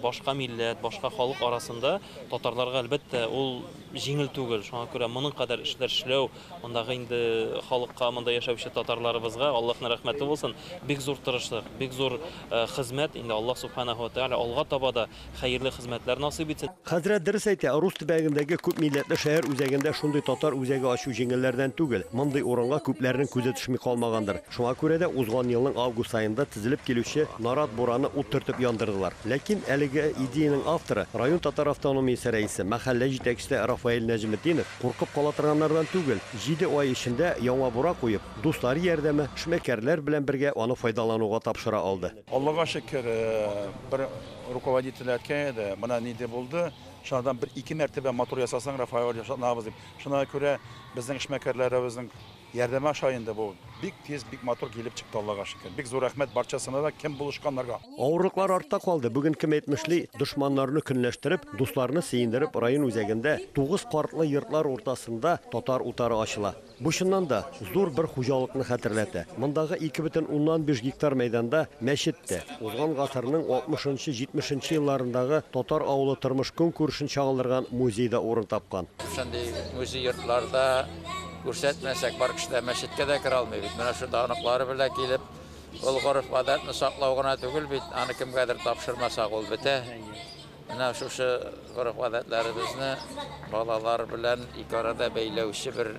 Q: башка милләт, башка халык арасында татарларга әлбәттә ул җиңел түгел. Шуңа күрә моның кадәр эшләр эшләү, мондагы инде халыкка, монда яшәүче татарларыбызга Аллаһның рәхмәте булсын, бик зур тырышлык, бик зур хезмәт. Инде Аллаһ субханаһу ва тааля алга таба да хәерле хезмәтләр насыйп итсен.
O: Хәзрәт дөрес әйтә, рус төбәгендәге күп милләтле шәһәр үзәгендә шундый татар үзәге ачу җиңелләрдән түгел. Мондый урынга күпләрнең күзе төшми калмагандыр. Шуңа күрә дә узган елның август аенда тезелеп килүче нарат бураны ут төртеп яндырдылар. Ләкин әлеге идеянең авторы, район татар автономиясе рәисе, мәхәллә җитәкчесе Рафаэль Нәҗметдинов куркып кала торганнардан түгел. 7 ай эчендә яңа бура куеп, дуслары ярдәме, эшмәкәрләр белән бергә аны файдалануга тапшыра алды.
R: Аллага шөкер, бер руководитель әйткән иде, менә нинди булды, шуннан бер ике мәртәбә матур ясасаң, Рафаэль ясатабыз дип. Шуңа күрә безнең эшмәкәрләребезнең ярдәме аша инде бу бик тиз, бик матур килеп чыкты, Аллага шөкер. Бик зур рәхмәт барчасына да, кем булышканнарга.
O: Авырлыклар артта калды. Бүген кем әйтмешли, дошманнарны көнләштереп, дусларны сөендереп, район үзәгендә 9 картлы йортлар уртасында татар утары ачыла. Бу чыннан да зур бер хуҗалыкны хәтерләтә. Мондагы 2,5 гектар мәйданда мәчет тә, узган гасырның 60-70 елларындагы татар авылы тормыш көнкүрешен чагылдырган музей да урын тапкан.
S: Шундый музей йортларда күрсәтмәсәк, бар кеше дә мәчеткә дә керә алмый бит. Менә шунда оныклары белән килеп, ул гореф-гадәтне саклау гына түгел бит, аны кемгәдер тапшырмасак ул бетә. Менә шушы гореф-гадәтләребезне балалар белән ике арада бәйләүче бер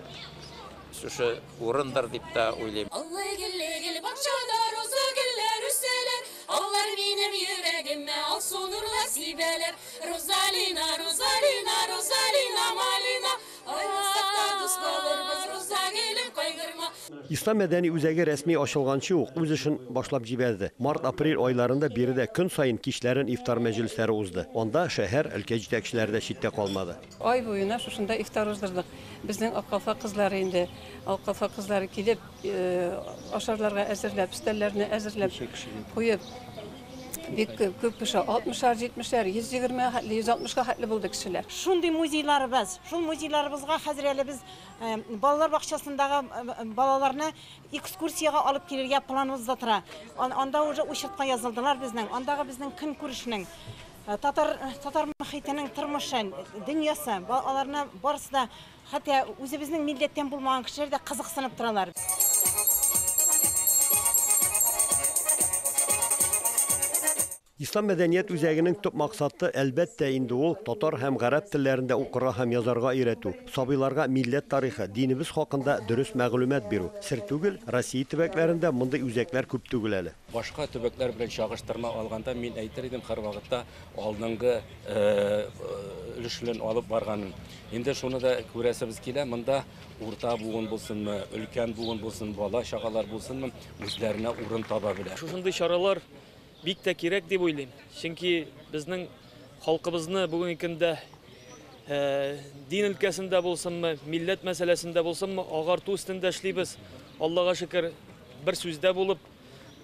S: шушы урындыр дип тә уйлыйм.
T: Аллы гөлле гөл бакчада роза гөлләр үсәләр, алар минем йөрәгемә алсу нурлар сибәләр. Розалина, Розалина, Розалина, малина, аерылсак та дус калырбыз, роза гөлем кайгырма.
O: Ислам мәдәни үзәге рәсми ачылганчы ук үз эшен башлап җибәрде. Март-апрель айларында биредә көн саен кичләрен ифтар мәҗлесләре узды. Анда шәһәр, өлкә җитәкчеләре дә читтә калмады.
U: Ай буена шушында ифтар уздырдык. Безнең Ак калфак кызлары инде, Ак калфак кызлары килеп, ашарларга әзерләп, өстәлләрне әзерләп куеп, бик күп кеше, 60-ар, 70-әр, 120 хәтле, 160-ка хәтле булды кешеләр.
V: Шундый музейларыбыз, шул музейларыбызга хәзер әле без балалар бакчасындагы балаларны экскурсиягә алып килергә планыбызда тора. Анда уже учетка язылдылар безнең, андагы безнең көнкүрешнең, татар мөхитенең тормышы, дөньясы, аларны барысы да, хәтта үзебезнең милләттән булмаган кешеләр дә кызыксынып торалар.
O: Ислам мәдәният үзәгенең төп максаты, әлбәттә, инде ул татар һәм гарәп телләрендә укырга һәм язарга өйрәтү, сабыйларга милләт тарихы, динебез хакында дөрес мәгълүмат бирү. Сер түгел, Россия төбәкләрендә мондый үзәкләр күп түгел әле.
W: Башка төбәкләр белән чагыштырма алганда, мин әйтер идем, һәрвакытта алдынгы өлешләрен алып барганын. Инде шуны да күрәсебез килә, монда урта буын булсынмы, өлкән буын булсын, бала чагалар булсынмы, үзләренә урын таба белә.
M: Шушындый чаралар бик тә кирәк дип уйлыйм. Чөнки безнең халкыбызны бүгенге көндә дин өлкәсендә булсынмы, милләт мәсьәләсендә булсынмы, агарту өстендә эшлибез. Аллага шөкер, бер сүздә булып,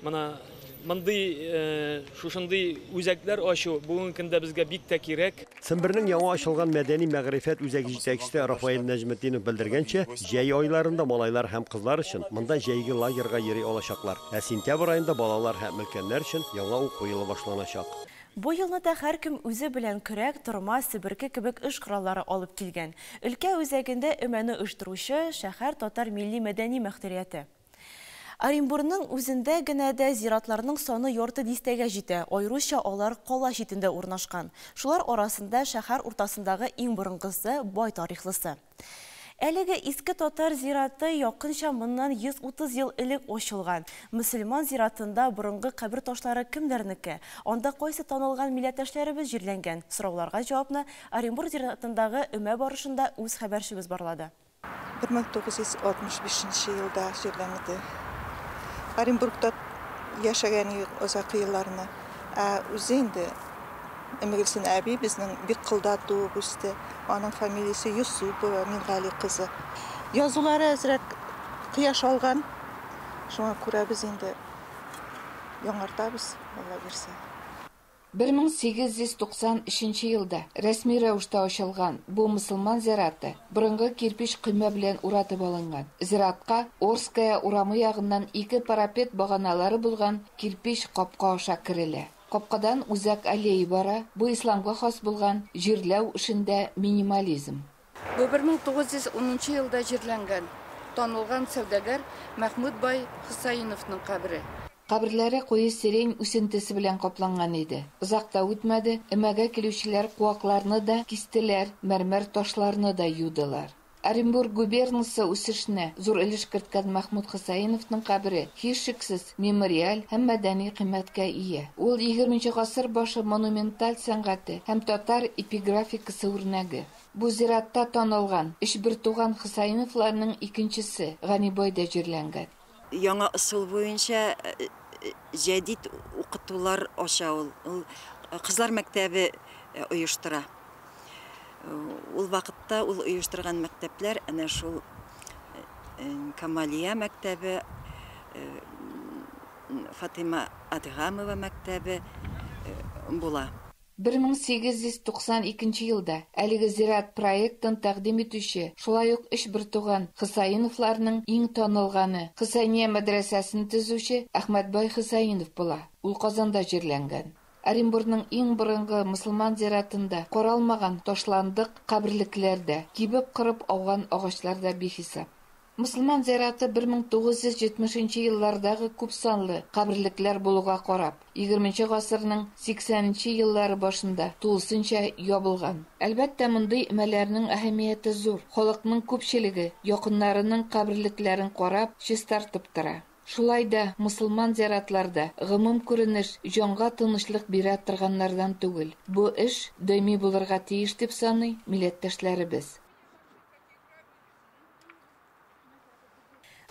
M: менә мондый шушындый үзәкләр ачу бүгенге көндә безгә бик тә кирәк.
O: Сембернең яңа ачылган мәдәни мәгърифәт үзәге җитәкчесе Рафаэль Нәҗметдинов белдергәнчә, җәй айларында малайлар һәм кызлар өчен монда җәйге лагерьга йөри алачаклар. Ә сентябрь аенда балалар һәм өлкәннәр өчен яңа уку елы башланачак.
N: Бу елны да һәркем үзе белән көрәк, торма, себерке кебек эш кораллары алып килгән. Өлкә үзәгендә өмәне оештыручы шәһәр татар милли мәдәни мөхтәрияте. Оренбургның үзендә генә дә зиратларның саны ярты дистәгә җитә, аеруча алар кала читендә урнашкан. Шулар арасында шәһәр уртасындагы иң борынгысы, бай тарихлысы. Әлеге иске татар зираты якынча моннан 130 ел элек ачылган. Мөселман зиратында борынгы кабер ташлары кемнәрнеке? Анда кайсы танылган милләттәшләребез җирләнгән? Сорауларга җавапны Оренбург зиратындагы өмә барышында үз хәбәрчебез барлады.
X: 1965 елда җирләнде. Оренбургта яшәгән озак елларны. Ә үзе инде Өммегөлсем әби безнең бик кылда туып үсте. Аның фамилиясе Юсупова Мингали кызы. Язулары әзрәк кояш алган. Шуңа күрә без инде яңартабыз, Алла бирсә.
C: 1893 елда рәсми рәвештә ачылган бу мөселман зираты борынгы кирпеч койма белән уратып алынган. Зиратка Орская урамы ягыннан ике парапет баганалары булган кирпеч капка аша керелә. Капкадан үзәк аллея бара, бу исламга хас булган җирләү эшендә минимализм.
D: Бу 1910 нчы елда җирләнгән, танылган сәүдәгәр Мәхмүт бай Хөсәеновның кабере.
C: Каберләре куе сирень үсентесе белән капланган иде. Озак та үтмәде, өмәгә килүчеләр куакларны да кистеләр, мәрмәр ташларны да юдылар. Оренбург губернасы үсешенә зур өлеш керткән Мәхмүт Хөсәеновның кабере, һичшиксез, мемориаль һәм мәдәни кыйммәткә ия. Ул, егерменче гасыр башы монументаль сәнгате һәм татар эпиграфикасы үрнәге. Бу зиратта танылган өч бертуган Хөсәеновларның икенчесе, Ганибай да җирләнгән.
E: Яңа ысул буенча җәдит укытулар ача ул. Ул кызлар мәктәбе оештыра. Ул вакытта ул оештырган мәктәпләр әнә шул Камалия мәктәбе, Фатыйма Адгамова мәктәбе була.
C: 1892 нче елда әлеге зират проектын тәкъдим итүче, шулай ук өч бертуган Хөсәеновларның иң танылганы, Хөсәения мәдрәсәсен төзүче Әхмәтбай Хөсәенов була. Ул Казанда җирләнгән. Оренбурның иң борынгы мөселман зиратында каралмаган ташландык каберлекләр дә, кибеп-корып ауган агачлар да бихисап. Мөселман зираты 1970 нче еллардагы күпсанлы каберлекләр булуга карап, егерменче гасырның 80 нче еллары башында тулысынча ябылган. Әлбәттә, мондый өмәләрнең әһәмияте зур, халыкның күпчелеге якыннарының каберлекләрен карап, чистартып тора. Шулай да мосылман зиратларда гомум күренеш җанга тынычлык бирә торганнардан түгел. Бу эш даими булырга тиеш дип саный милләттәшләребез.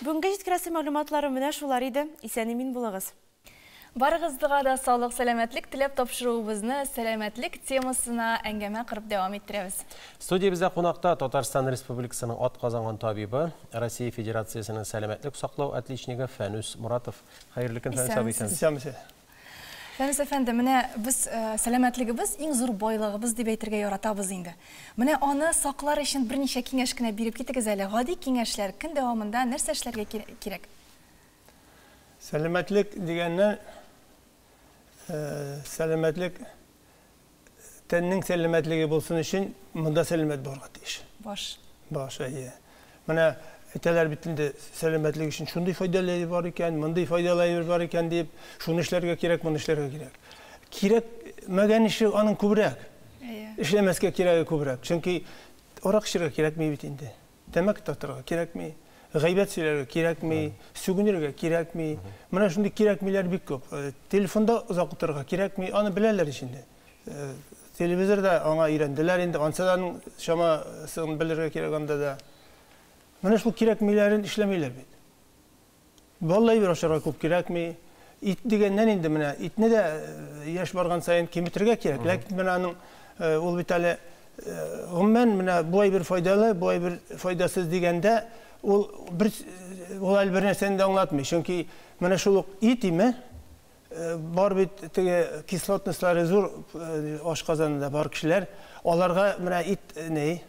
N: Бүгенге җиткерәсе мәгълүматларым менә шулар иде. Исән-имин булыгыз.
B: Барыгызга да саулык, сәламәтлек теләп тапшыруыбызны сәламәтлек темасына әңгәмә корып дәвам иттерәбез.
A: Студиябездә кунакта Татарстан Республикасының атказанган табибы, Россия Федерациясенең сәламәтлек саклау отличнигы Фәнүс Моратов. Хәерле көн, Фәнүс абый.
G: Исәнмесез.
B: Фәнүс әфәнде, менә без сәламәтлегебез иң зур байлыгыбыз дип әйтергә яратабыз инде. Менә аны саклар өчен берничә киңәш кенә биреп китегез әле. Гади киңәшләр, көн дәвамында нәрсә эшләргә кирәк?
G: Сәламәтлек дигәннән, сәламәтлек тәннең сәламәтлеге булсын өчен монда сәламәт булырга тиеш.
B: Баш.
G: Баш, әйе. Менә әйтәләр бит инде, сәламәтлек өчен шундый файдалы әйбер бар икән, мондый файдалы әйбер бар икән дип, шуны эшләргә кирәк, моны эшләргә кирәк. Кирәкмәгән эше аның күбрәк.
B: Әйе.
G: Эшләмәскә кирәге күбрәк. Чөнки арак эчәргә кирәкми бит инде. Тәмәке тартырга кирәкми, гайбәт сөйләргә кирәкми, сүгенергә кирәкми. Менә шундый кирәкмиләр бик күп. Телефонда озак утырырга кирәкми, аны беләләр ич инде. Телевизорда аңа өйрәнделәр инде, ансы да аның чамасын белергә кирәк анда да. Менә шул кирәкмиләрен эшләмиләр бит. Баллы әйбер ашарга күп кирәкми. Ит дигәннән инде менә итне дә яшь барган саен киметергә кирәк. Ләкин менә аның ул бит әле гомумән менә бу әйбер файдалы, бу әйбер файдасыз дигәндә ул бер ул әле бер нәрсәне дә аңлатмый. Чөнки менә шул ук ит име бар бит теге кислотностьлары зур ашказанында бар кешеләр, аларга менә ит ни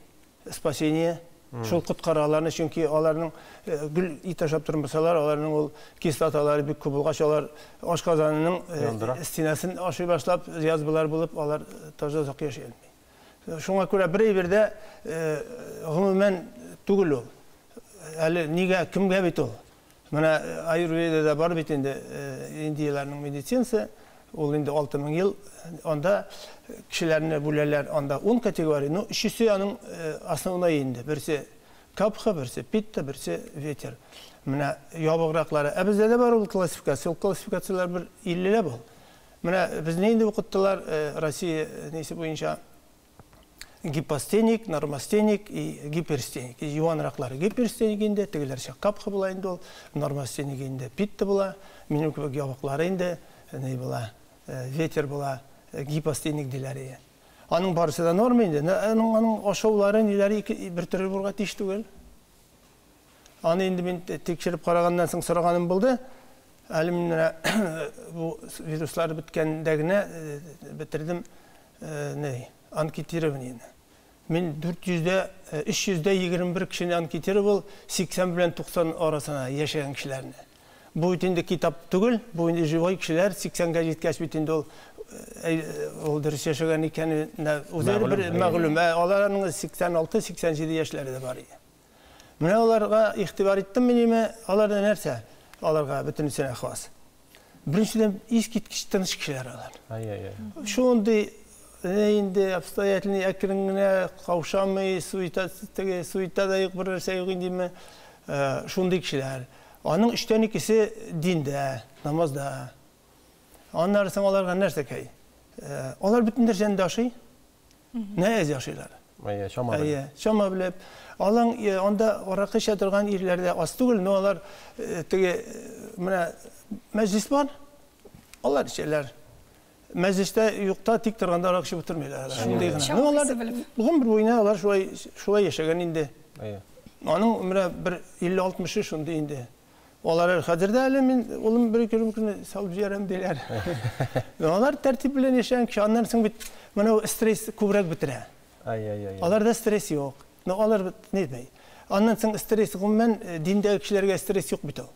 G: Спасение, шул коткара аларны, чөнки аларның гел ит ашап тормасалар, аларның ул кислоталары бик күп булгач, алар ашказанының стенасын ашый башлап, язвалар булып, алар тоже озак яши алмый. Шуңа күрә бер әйбер дә гомумән түгел ул. Әле нигә, кемгә бит ул? Менә аюрведада бар бит инде индияләрнең медицинасы, ул инде 6000 ел, анда кешеләрне бүләләр, анда ун категория, ну, өчесе аның основной инде, берсе капха, берсе питта, берсе ветер. Менә ябыграклары. Ә бездә дә бар ул классификация, ул классификацияләр бер иллеләп ул. Менә безне инде укыттылар Россия несе буенча. Гипостеник, нормостеник и гиперстеник. Юанраклары гиперстеник инде, тегеләр капха була инде ул, нормостеник инде питта була, минем кебек ябыклары инде ни була, ветер була, гипостеник диләр. Аның барысы да норма инде. Аның, аның ашаулары, ниләре ике, бер төрле булырга тиеш түгел. Аны инде мин тикшереп караганнан соң сораганым булды. Әле мин менә бу вируслар беткәндә генә бетердем анкетированиене. Мин 321 кешене анкетировал, 80 белән 90 арасына яшәгән кешеләрне. Бу бит инде китап түгел, бу инде живой кешеләр, 80-гә җиткәч бит инде ул дөрес яшәгән икәненә үзе бер мәгълүм. Аларның 86-87 яшьләре дә бар иде. Менә аларга игътибар иттем мин име, аларда нәрсә? Аларга бөтенесенә хас. Беренчедән, искиткеч тыныч кешеләр алар. Шундый инде обстоятельный, әкрен генә каушамый, суета теге суета да юк, бер нәрсә юк индеме. Шундый кешеләр. Аның 3-тән 2-се диндә, намазда. Аннары соң аларга нәрсәкәй? Алар бөтен нәрсәне дә ашый. Нә әз ашыйлар.
A: Әйе, чама белеп.
G: Әйе, чама белеп. Алың анда аракы эчә торган ирләр дә аз түгел, но алар теге менә мәҗлес бар. Алар эчәләр. Мәҗлестә юкта тик торганда аракы эчеп утырмыйлар. Шундый гына. Ну, алар гомер буена алар шулай шулай яшәгән инде.
A: Әйе.
G: Аның менә бер 50-60-ы шундый инде. Алар хәзер дә әле мин улым бер ике рюмканы салып җибәрәм диләр. Алар тәртип белән яшәгән кеше. Аннан соң бит менә стресс күбрәк бетерә.
A: Ай-ай-ай.
G: Аларда стресс юк. Но алар ни дим. Аннан соң стресс гомумән диндәге кешеләргә стресс юк бит ул.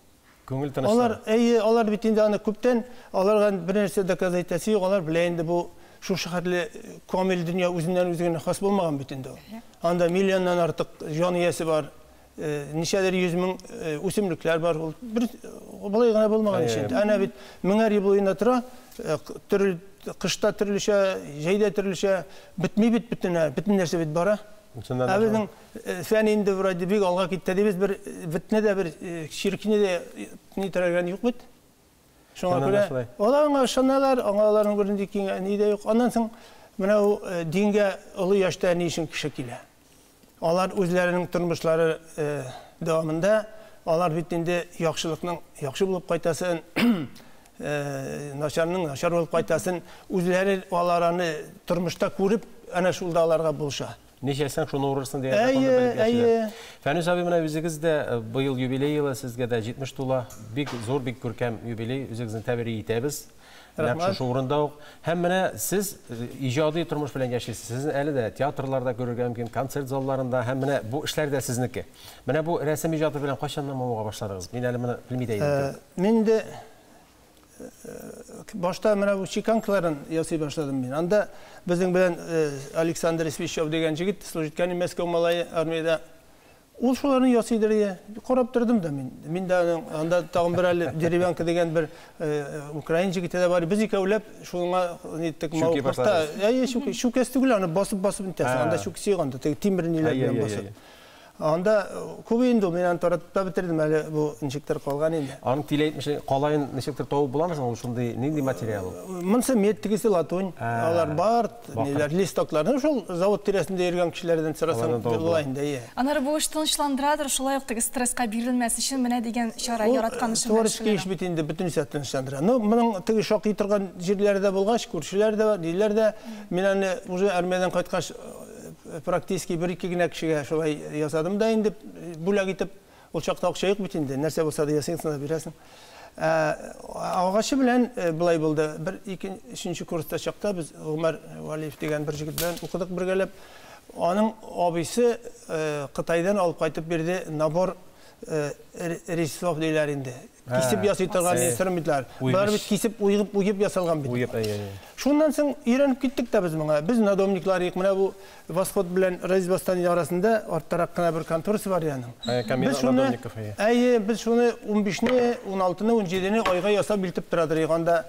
A: Күңел тынычлана.
G: Алар, әйе, алар бит инде аны күптән, аларга бер нәрсә доказать итәсе юк, алар белә инде бу шушы хәтле камил дөнья үзеннән үзе генә хас булмаган бит инде ул. Анда миллионнан артык җан иясе бар, ничәдер 100 мең үсемлекләр бар, ул бер болай гына булмаган ич инде. Әнә бит меңәр ел буена тора, төрле кышта төрлечә, җәйдә төрлечә, бетми бит бөтен, бөтен нәрсә бит бара. Ә безнең фән инде вроде бик алга китте дибез, бер бетне дә бер чиркне дә ни торган юк бит. Шуңа күрә алар аңа ышаналар, аңа аларның бернинди ни дә юк. Аннан соң менә ул дингә олы яшьтә ни өчен кеше килә? Алар үзләренең тормышлары дәвамында алар бит инде яхшылыкның яхшы булып кайтасын, начарның начар булып кайтасын үзләре алар аны тормышта күреп, әнә шул да аларга булыша.
A: Ничәсең шуны урырсың дигән законны белеп яшиләр. Фәнүс абый, менә үзегез дә быел юбилей елы, сезгә дә 70 тула. Бик зур, бик күркәм юбилей, үзегезне тәбрик итәбез. Нәкъ шушы урында ук. Һәм менә сез иҗади тормыш белән яшисез. Сезне әле дә театрларда күрергә мөмкин, концерт залларында, һәм менә бу эшләр дә сезнеке. Менә бу рәсем иҗаты белән кайчаннан мавыга башладыгыз? Мин әле моны белми дә идем.
G: Мин дә башта менә бу чеканкаларын ясый башладым мин. Анда безнең белән Александр Свищев дигән җегет служит иткән Мәскәү малае армиядә. Ул шуларны ясыйдыр иде. Карап тордым да мин. Мин дә анда тагын бер әле Деревянка дигән бер украин җегете дә бар. Без икәүләп шуңа ниттек мавыкта. Әйе, шүкәс түгел, аны басып-басып нитәсең. Анда шүксе юк анда, теге тимер ниләр белән басып. Анда күп инде мин аны таратып та бетердем, әле бу ничектер калган инде.
A: Аның тиле әйтмешли, калаен ничектер табып буламы соң, ул шундый нинди материал ул?
G: Монысы мед, тегесе латунь. Алар бар, ниләр, листоклар. Шул завод тирәсендә йөргән кешеләрдән сорасаң була инде, әйе.
B: Аннары бу эш тынычландырадыр, шулай ук теге стресска бирелмәс өчен менә дигән чара яраткан эшен.
G: Творческий эш бит инде бөтенесе тынычландыра. Но моның теге шакый торган җирләре дә булгач, күршеләр дә бар, ниләр дә. Мин аны уже армиядән кайткач практически бер-ике генә кешегә шулай ясадым да инде бүләк итеп, ул чакта акча юк бит инде, нәрсә булса да ясыйсың да бирәсең. Агачы белән былай булды. Бер ике, өченче курста чакта без Гомәр Валиев дигән бер җегет белән укыдык бергәләп. Аның абыйсы Кытайдан алып кайтып бирде набор резцов диләр инде. Кисеп ясый торган инструментлар. Болар бит кисеп уеп ясалган бит.
A: Уеп, әйе, әйе.
G: Шуннан соң өйрәнеп киттек тә без моңа. Без надомниклар йык, менә бу Восход белән Рейсбастан арасында арттарак кына бер конторасы бар яның.
A: Без шуны,
G: әйе, без шуны 15-не, 16-ны, 17-не айга ясап илтеп торадыр. Анда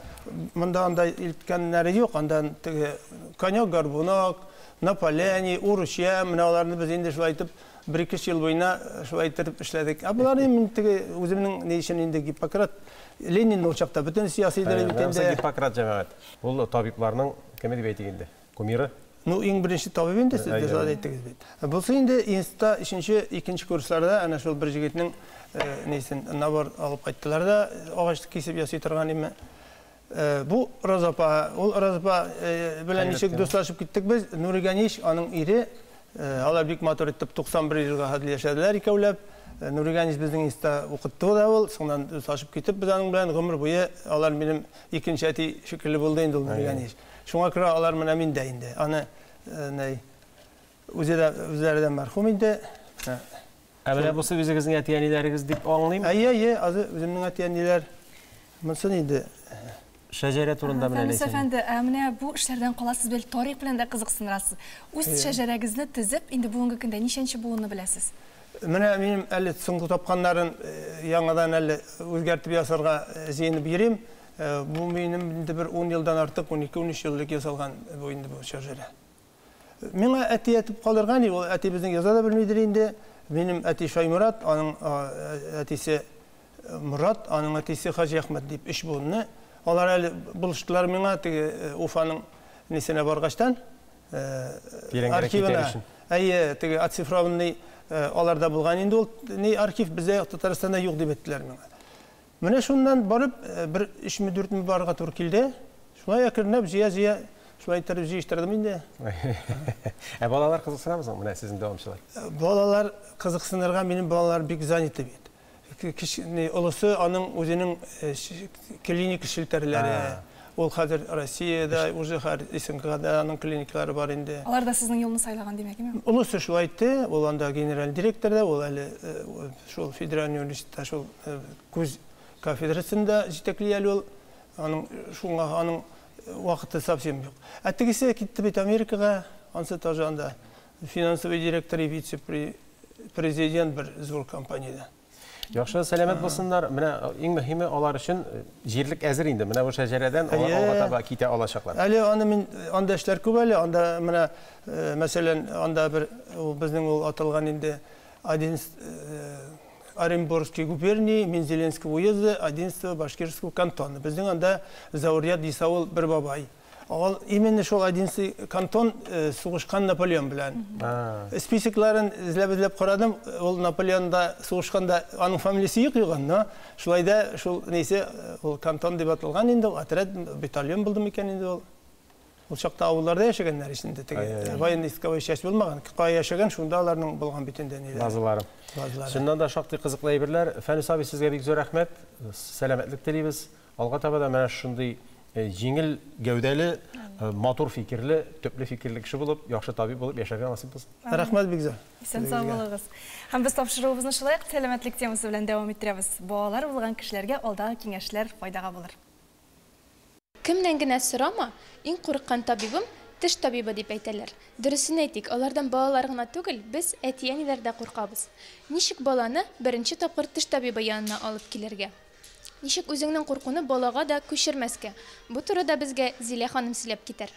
G: монда анда илткәннәре юк, анда теге конек, горбунок, на поляне, уручья, менә аларны без инде шулай итеп бер-ике ел буена шулай итеп эшләдек. Ә болар мин теге үземнең ни өчен инде Гиппократ, Ленин ул чакта бөтен сәяси дәлил бит инде.
A: Гиппократ җәмәгать. Ул табибларның кеме дип әйтик инде? Кумиры.
G: Ну, иң беренче табиб инде сез дә шулай әйттегез бит. Булса инде институтта өченче, икенче курсларда әнә шул бер җегетнең нисен набор алып кайттылар да, агач кисеп ясый торган име. Бу Роза апа, ул Роза апа белән ничек дуслашып киттек без. Нури Ганич, аның ире, алар бик матур итеп 91 елга хәтле яшәделәр икәүләп. Нуриганич безнең институтта укытты да ул, соңыннан дуслашып китеп без аның белән гомер буе алар минем икенче әти шикелле булды инде ул Нуриганич. Шуңа күрә алар менә миндә инде. Аны нәй үзе дә үзләре дә мәрхүм инде.
A: Ә менә бусы үзегезнең әти-әниләрегез дип аңлыйм.
G: Әйе, әйе, азы үземнең әти-әниләр. Монсын инде
A: шәҗәрә турында менә
B: Фәнис әфәнде, ә менә бу эшләрдән кала сез бел тарих белән дә кызыксынырасыз. Үз шәҗәрәгезне төзеп, инде бүгенге көндә ничәнче буынны беләсез?
G: Менә минем әле соңгы тапканнарын яңадан әле үзгәртеп ясарга җыенып йөрим. Бу минем инде бер 10 елдан артык, 12-13 ел элек ясалган бу инде бу шәҗәрә. Миңа әти әйтеп калдырган, ул әти безнең яза да белмидер инде. Минем әти Шаймурат, аның әтисе Мурат, аның әтисе Хаҗи Әхмәт дип өч буынны. Алар әле булыштылар миңа теге Уфаның нисенә баргачтан, архивына. Әйе, теге оцифрованный аларда булган инде ул ни архив бездә Татарстанда юк дип әйттеләр миңа. Менә шуннан барып бер 3-ме 4-ме барырга туры килде. Шулай әкренләп җыя-җыя шулай иттереп җыештырдым инде.
A: Ә балалар кызыксынамы соң менә сезнең дәвамчылар?
G: Балалар кызыксынырга минем балалар бик заняты бит. Олысы аның үзенең клиника челтәрләре. Ул хәзер Россиядә, уже һәр СНГда аның клиникалары бар инде.
B: Алар да сезнең юлны сайлаган димәк, әйеме?
G: Олысы шулай әйтте, ул анда генераль директор да, ул әле шул федераль университетта шул күз кафедрасында җитәкли әле ул. Аның шуңа аның вакыты совсем юк. Ә тегесе китте бит Америкага, ансы тоже анда финансовый директор и вице-президент бер зур компаниядә.
A: Яхшы, сәламәт булсыннар. Менә иң мөһиме алар өчен җирлек әзер инде. Менә бу шәҗәрәдән алар алга таба китә алачаклар.
G: Әле аны мин анда эшләр күп әле. Анда менә мәсәлән, анда бер ул безнең ул аталган инде Оренбургский губернии, Мензелинского уезда, 11 башкирского кантона. Безнең анда Заурьят Исаул бер бабай. Ул именно шул 11 кантон сугышкан Наполеон белән. Списокларын эзләп-эзләп карадым, ул Наполеонда сугышканда аның фамилиясе юк юган, но шулай да шул нейсе ул кантон дип аталган инде, ул отряд, батальон булды микән инде ул. Ул чакта авылларда яшәгәннәр инде теге военный войсковой часть булмаган. Кая яшәгән, шунда аларның булган бит инде ниләр.
A: Базалары. Чыннан да шактый кызыклы әйберләр. Фәнис абый, сезгә бик зур рәхмәт. Сәламәтлек телибез. Алга таба да менә шундый җиңел гәүдәле, матур фикерле, төпле фикерле кеше булып, яхшы табиб булып яшәргә насыйп булсын.
G: Рәхмәт бик зур.
B: Исән сау булыгыз. Һәм без тапшыруыбызны шулай ук сәламәтлек темасы белән дәвам иттерәбез. Балалар булган кешеләргә алдагы киңәшләр файдага булыр.
F: Кемнән генә сорама, иң курыккан табибым теш табибы дип әйтәләр. Дөресен әйтик, алардан балалар гына түгел, без әти-әниләр дә куркабыз. Ничек баланы беренче тапкыр теш табибы янына алып килергә? Ничек үзеңнең куркуны балага да күчермәскә? Бу турыда безгә Зилә ханым сөйләп китәр.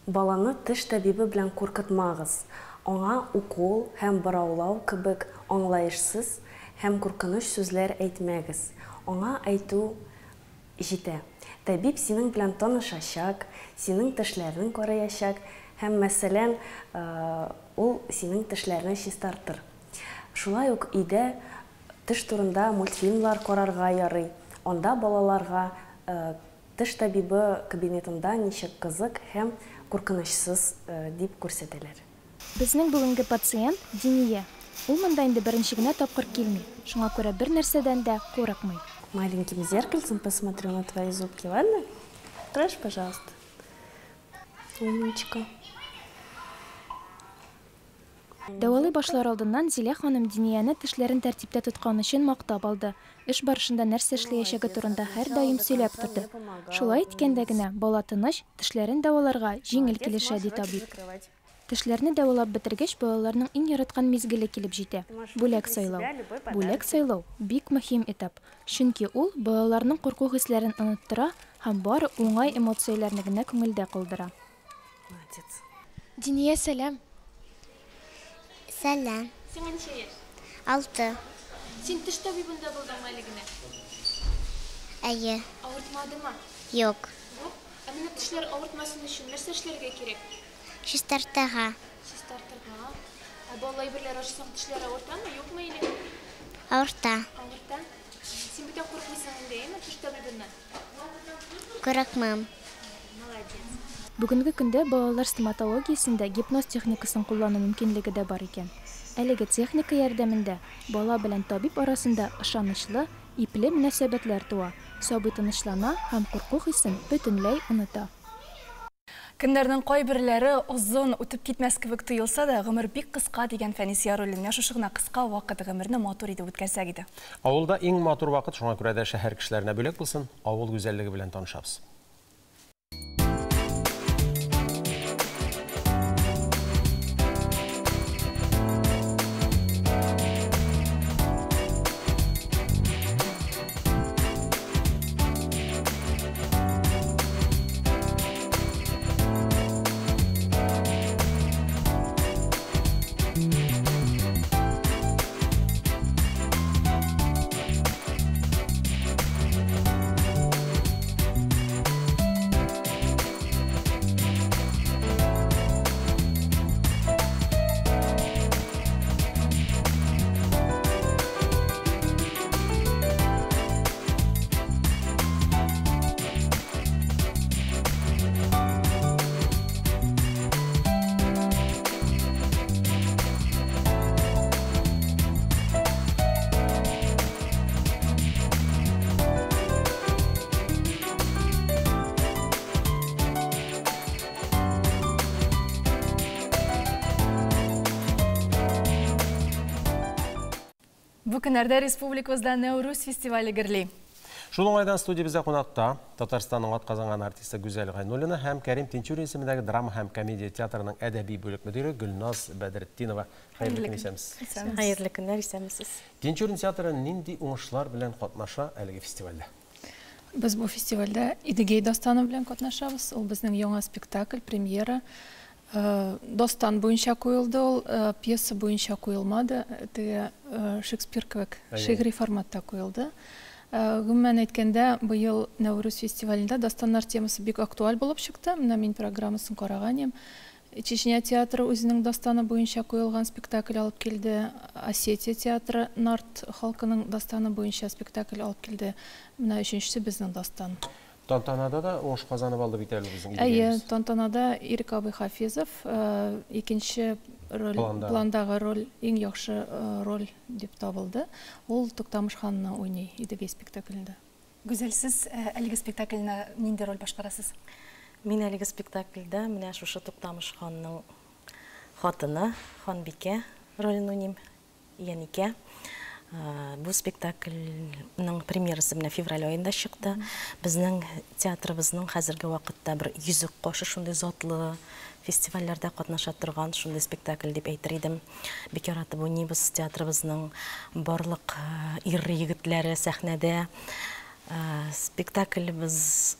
H: Баланы теш табибы белән куркытмагыз. Аңа укол һәм бораулау кебек аңлаешсыз һәм куркыныч сүзләр әйтмәгез. Аңа әйтү җитә. Табиб синең белән танышачак, синең тешләрен караячак һәм, мәсәлән, ул синең тешләрен чистартыр. Шулай ук өйдә теш турында мультфильмлар карарга ярый. Анда балаларга теш табибы кабинетында ничек кызык һәм куркынычсыз дип күрсәтәләр.
F: Безнең бүгенге пациент Диния. Ул монда инде беренче генә тапкыр килми. Шуңа күрә бер нәрсәдән дә курыкмый.
H: Маленьким зеркальцем посмотрю на твои зубки, ладно? Откроешь, пожалуйста? Умничка.
F: Дәвалый башлар алдыннан Зилә ханым Динияне тешләрен тәртиптә тоткан өчен мактап алды. Эш барышында нәрсә эшләячәге турында һәрдаим сөйләп торды. Шулай иткәндә генә бала тыныч, тешләрен дәваларга җиңел килешә, ди табиб. Тешләрне дәвалап бетергәч, балаларның иң яраткан мизгеле килеп җитә – бүләк сайлау. Бүләк сайлау бик мөһим этап, чөнки ул балаларның курку хисләрен оныттыра һәм бары уңай эмоцияләрне генә күңелдә калдыра.
H: Молодец.
F: Диния, сәлам.
I: Сәлам.
F: Сиңа ничә яшь?
I: 6.
F: Син теш табибында булдыңмы әле генә?
I: Әйе.
F: Авыртмадымы?
I: Юк.
F: Юк. Ә менә тешләр авыртмасын өчен нәрсә эшләргә кирәк?
I: Чистартырга.
F: Чистартырга. Ә балалар әйберләр ашасаң тешләр авыртамы, юкмы или?
I: Авырта.
F: Авырта. Син бүтән курыкмыйсың инде, әйеме, теш табибыннан?
I: Курыкмам.
F: Молодец. Бүгенге көндә балалар стоматологиясендә гипноз техникасын куллану мөмкинлеге дә бар икән. Әлеге техника ярдәмендә бала белән табиб арасында ышанычлы, ипле мөнәсәбәтләр туа, сабый тынычлана һәм курку хисен бөтенләй оныта.
B: Көннәрнең кайберләре озын, үтеп китмәс кебек тоелса да, гомер бик кыска, дигән Фәнис Яруллин. Менә шушы гына кыска вакыт гомерне матур итеп үткәрсәк иде.
A: Авылда иң матур вакыт, шуңа күрә дә шәһәр кешеләренә бүләк булсын, авыл гүзәллеге белән танышабыз.
B: Бу көннәрдә республикабызда Нәүрүз фестивале гөрли.
A: Шул уңайдан студиябездә кунакта Татарстанның атказанган артисты Гүзәл Гайнуллина һәм Кәрим Тинчурин исемендәге драма һәм комедия театрының әдәби бүлек мөдире Гөлназ Бәдретдинова. Хәерле көн, исәнмесез.
J: Хәерле көннәр, исәнмесез.
A: Тинчурин театры нинди уңышлар белән катнаша әлеге фестивальдә?
K: Без бу фестивальдә Идегей дастаны белән катнашабыз. Ул безнең яңа спектакль, премьера. Дастан буенча куелды ул, пьеса буенча куелмады. Теге Шекспир кебек шигъри форматта куелды. Гомумән әйткәндә, быел Нәүрүз фестивалендә дастаннар темасы бик актуаль булып чыкты. Менә мин программасын караган идем. Чечня театры үзенең дастаны буенча куелган спектакль алып килде. Осетия театры нарт халкының дастаны буенча спектакль алып килде. Менә өченчесе безнең дастан.
A: Тантанада да уңыш казанып алды бит әле безнең
K: Әйе, тантанада Ирек абый Хафизов икенче роль, пландагы роль, иң яхшы роль дип табылды. Ул Туктамыш ханны уйный Идегей спектаклендә.
B: Гүзәл, сез әлеге спектакльне нинди роль башкарасыз?
J: Мин әлеге спектакльдә менә шушы Туктамыш ханның хатыны, ханбикә ролен уйныйм. Яникә. Бу спектакльнең премьерасы менә февраль аенда чыкты. Безнең театрыбызның хәзерге вакытта бер йөзек кашы, шундый затлы фестивальләрдә катнаша торган шундый спектакль дип әйтер идем. Бик яратып уйныйбыз, театрыбызның барлык ир-егетләре сәхнәдә. Спектаклебез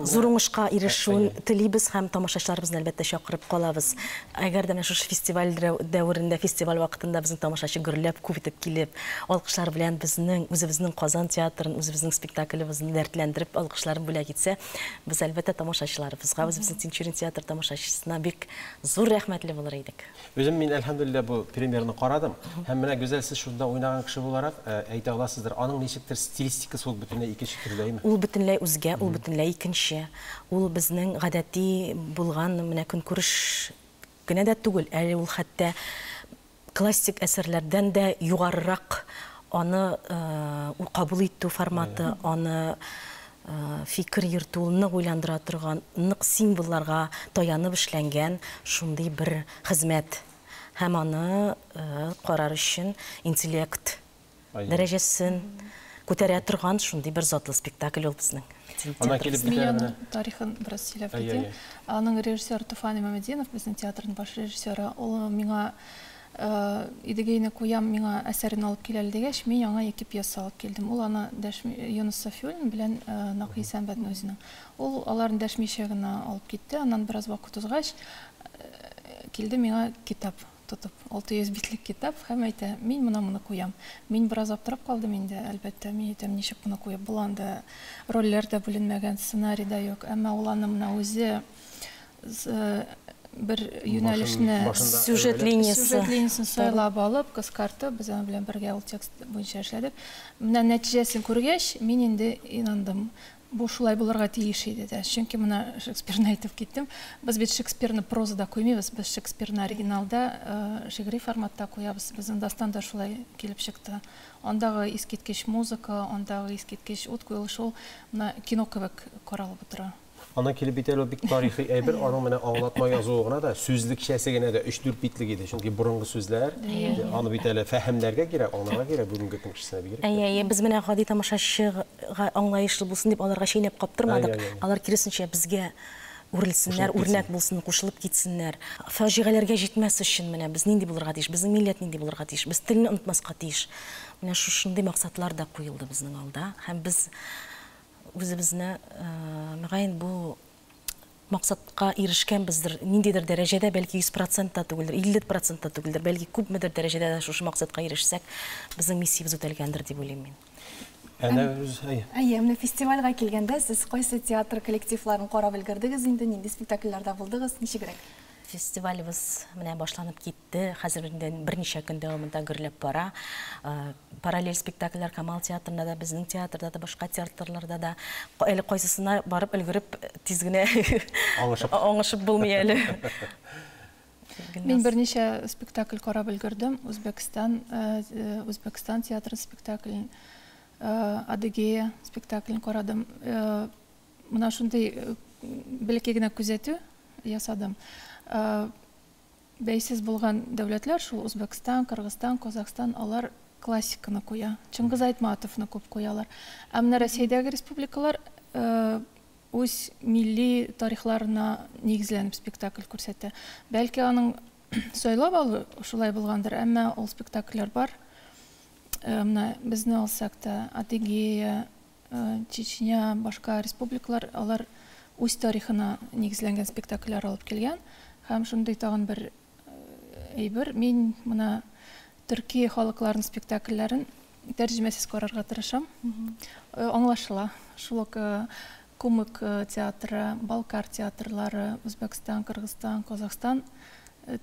J: зур уңышка ирешүен телибез һәм тамашачыларыбызны әлбәттә чакырып калабыз. Әгәр дә менә шушы фестиваль дәверендә, фестиваль вакытында безнең тамашачы гөрләп, күп итеп килеп, алкышлар белән безнең, үзебезнең Казан театрын, үзебезнең спектаклебезне дәртләндереп, алкышларын бүләк итсә, без әлбәттә тамашачыларыбызга, үзебезнең Тинчурин театр тамашачысына бик зур рәхмәтле булыр идек.
A: Үзем мин, әлхәмдүлилләһ, бу премьераны карадым. Һәм менә Гүзәл, сез шунда уйнаган кеше буларак, әйтә аласыздыр, аның ничектер стилистикасы ул бөтенләй икенче төрле, әйеме?
J: Ул бөтенләй үзгә, ул бөтенләй икенче. Ул безнең гадәти булган менә көнкүреш генә дә түгел, әле ул хәтта классик әсәрләрдән дә югарырак аны кабул итү форматы, аны фикер йөртү, ул нык уйландыра торган, нык символларга таянып эшләнгән шундый бер хезмәт. Һәм аны карар өчен интеллект дәрәҗәсен күтәрә торган шундый бер затлы спектакль ул безнең.
K: Мин аның тарихын бераз сөйләп китим. Аның режиссеры Туфан Имаметдинов, безнең театрның баш режиссеры, ул миңа Идегейне куям, миңа әсәрен алып кил әле дигәч, мин аңа ике пьеса алып килдем. Ул аны дәшми, Юныс Сафиуллин белән Нәкый Исәнбәтнең үзенең. Ул аларны дәшмичә генә алып китте. Аннан бераз вакыт узгач, килде миңа китап тотып, 600 битлек китап, һәм әйтә, мин моны моны куям. Мин бераз аптырап калдым инде, әлбәттә, мин әйтәм, ничек моны куеп була, анда рольләр дә бүленмәгән, сценарий да юк. Әмма ул аны менә үзе бер юнәлешне,
J: сюжет линиясе,
K: сюжет линиясен сайлап алып, кыскартып, без аның белән бергә ул текст буенча эшләдек. Менә нәтиҗәсен күргәч, мин инде инандым. Бу шулай булырга тиеш иде дә. Чөнки менә Шекспирны әйтеп киттем. Без бит Шекспирны прозада куймыйбыз, без Шекспирны оригиналда шигъри форматта куябыз. Безнең дастан да шулай килеп чыкты. Андагы искиткеч музыка, андагы искиткеч ут куелыш, ул менә кино кебек каралып утыра.
A: Аннан килеп бит әле ул бик тарихи әйбер, аның менә аңлатма язуы гына да, сүзлекчәсе генә дә өч-дүрт битлек иде. Чөнки борынгы сүзләр, аны бит әле фәһемләргә кирәк, аңларга кирәк бүгенге көн кешесенә бигрәк тә.
J: Әйе, әйе, без менә гади тамашачыга аңлаешлы булсын дип аларга чәйнәп каптырмадык. Алар киресенчә безгә үрелсеннәр, үрнәк булсын, кушылып китсеннәр. Фаҗигаләргә җитмәс өчен менә без нинди булырга тиеш, безнең милләт нинди булырга тиеш, без телне онытмаска тиеш. Менә шушындый максатлар да куелды безнең алда һәм без Үзебезне, мөгаен, бу максатка ирешкәнбездер, ниндидер дәрәҗәдә, бәлки 100 процент та түгелдер, 50 процент та түгелдер, бәлки күпмедер дәрәҗәдә дә шушы максатка ирешсәк, безнең миссиябез үтәлгәндер дип уйлыйм мин.
A: Әнә үз, әйе.
B: Әйе, менә фестивальгә килгәндә, сез кайсы театр коллективларын карап өлгердегез инде, нинди спектакльләрдә булдыгыз, ничегрәк?
J: Фестивалебез менә башланып китте. Хәзер инде берничә көн дәвамында гөрләп бара. Параллель спектакльләр Камал театрында да, безнең театрда да, башка театрларда да. Әле кайсысына барып өлгереп тиз генә
A: аңышып
J: аңышып булмый әле.
K: Мин берничә спектакль карап өлгердем. Үзбәкстан, Үзбәкстан театры спектаклен, Адыгея спектаклен карадым. Менә шундый бәләкәй генә күзәтү ясадым. Бәйсез булган дәүләтләр, шул Үзбәкстан, Кыргызстан, Казахстан, алар классиканы куя. Чыңгыз Айтматовны күп куялар. Ә менә Рәсәйдәге республикалар үз милли тарихларына нигезләнеп спектакль күрсәтә. Бәлки аның сайлап алу шулай булгандыр, әмма ул спектакльләр бар. Менә безне алсак та, Адыгея, Чечня, башка республикалар, алар үз тарихына нигезләнгән спектакльләр алып килгән. Һәм шундый тагын бер әйбер, мин менә төрки халыкларының спектакльләрен тәрҗемәсез карарга тырышам. Аңлашыла. Шул ук Кумык театры, Балкар театрлары, Үзбәкстан, Кыргызстан, Казахстан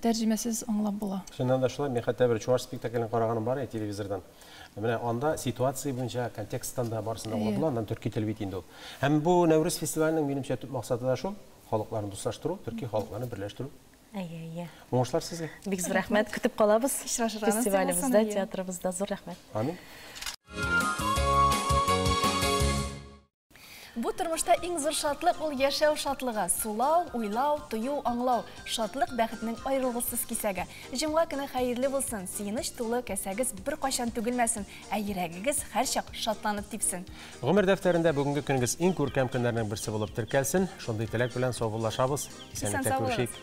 K: тәрҗемәсез аңлап була.
A: Чыннан да шулай, мин хәтта бер чуаш спектаклен караганым бар иде телевизордан. Менә анда ситуация буенча, контексттан да барысын да аңлап була, аннан төрки тел бит инде ул. Һәм бу Нәүрүз фестиваленең, минемчә, төп максаты да шул, халыкларны дуслаштыру, төрки халыкларны берләштерү.
J: Әйе, әйе.
A: Уңышлар сезгә.
J: Бик зур рәхмәт, көтеп калабыз. Фестивалебездә, театрыбызда. Зур рәхмәт.
A: Амин.
B: Бу тормышта иң зур шатлык ул яшәү шатлыгы. Сулау, уйлау, тою, аңлау. Шатлык бәхетнең аерылгысыз кисәге. Җомга көне хәерле булсын, сөенеч тулы кәсәгез беркайчан түгелмәсен, ә йөрәгегез һәрчак шатланып типсен.
A: Гомер дәфтәрендә бүгенге көнегез иң күркәм көннәрнең берсе булып теркәлсен. Шундый теләк белән саубуллашабыз. Исәнлектә күрешик.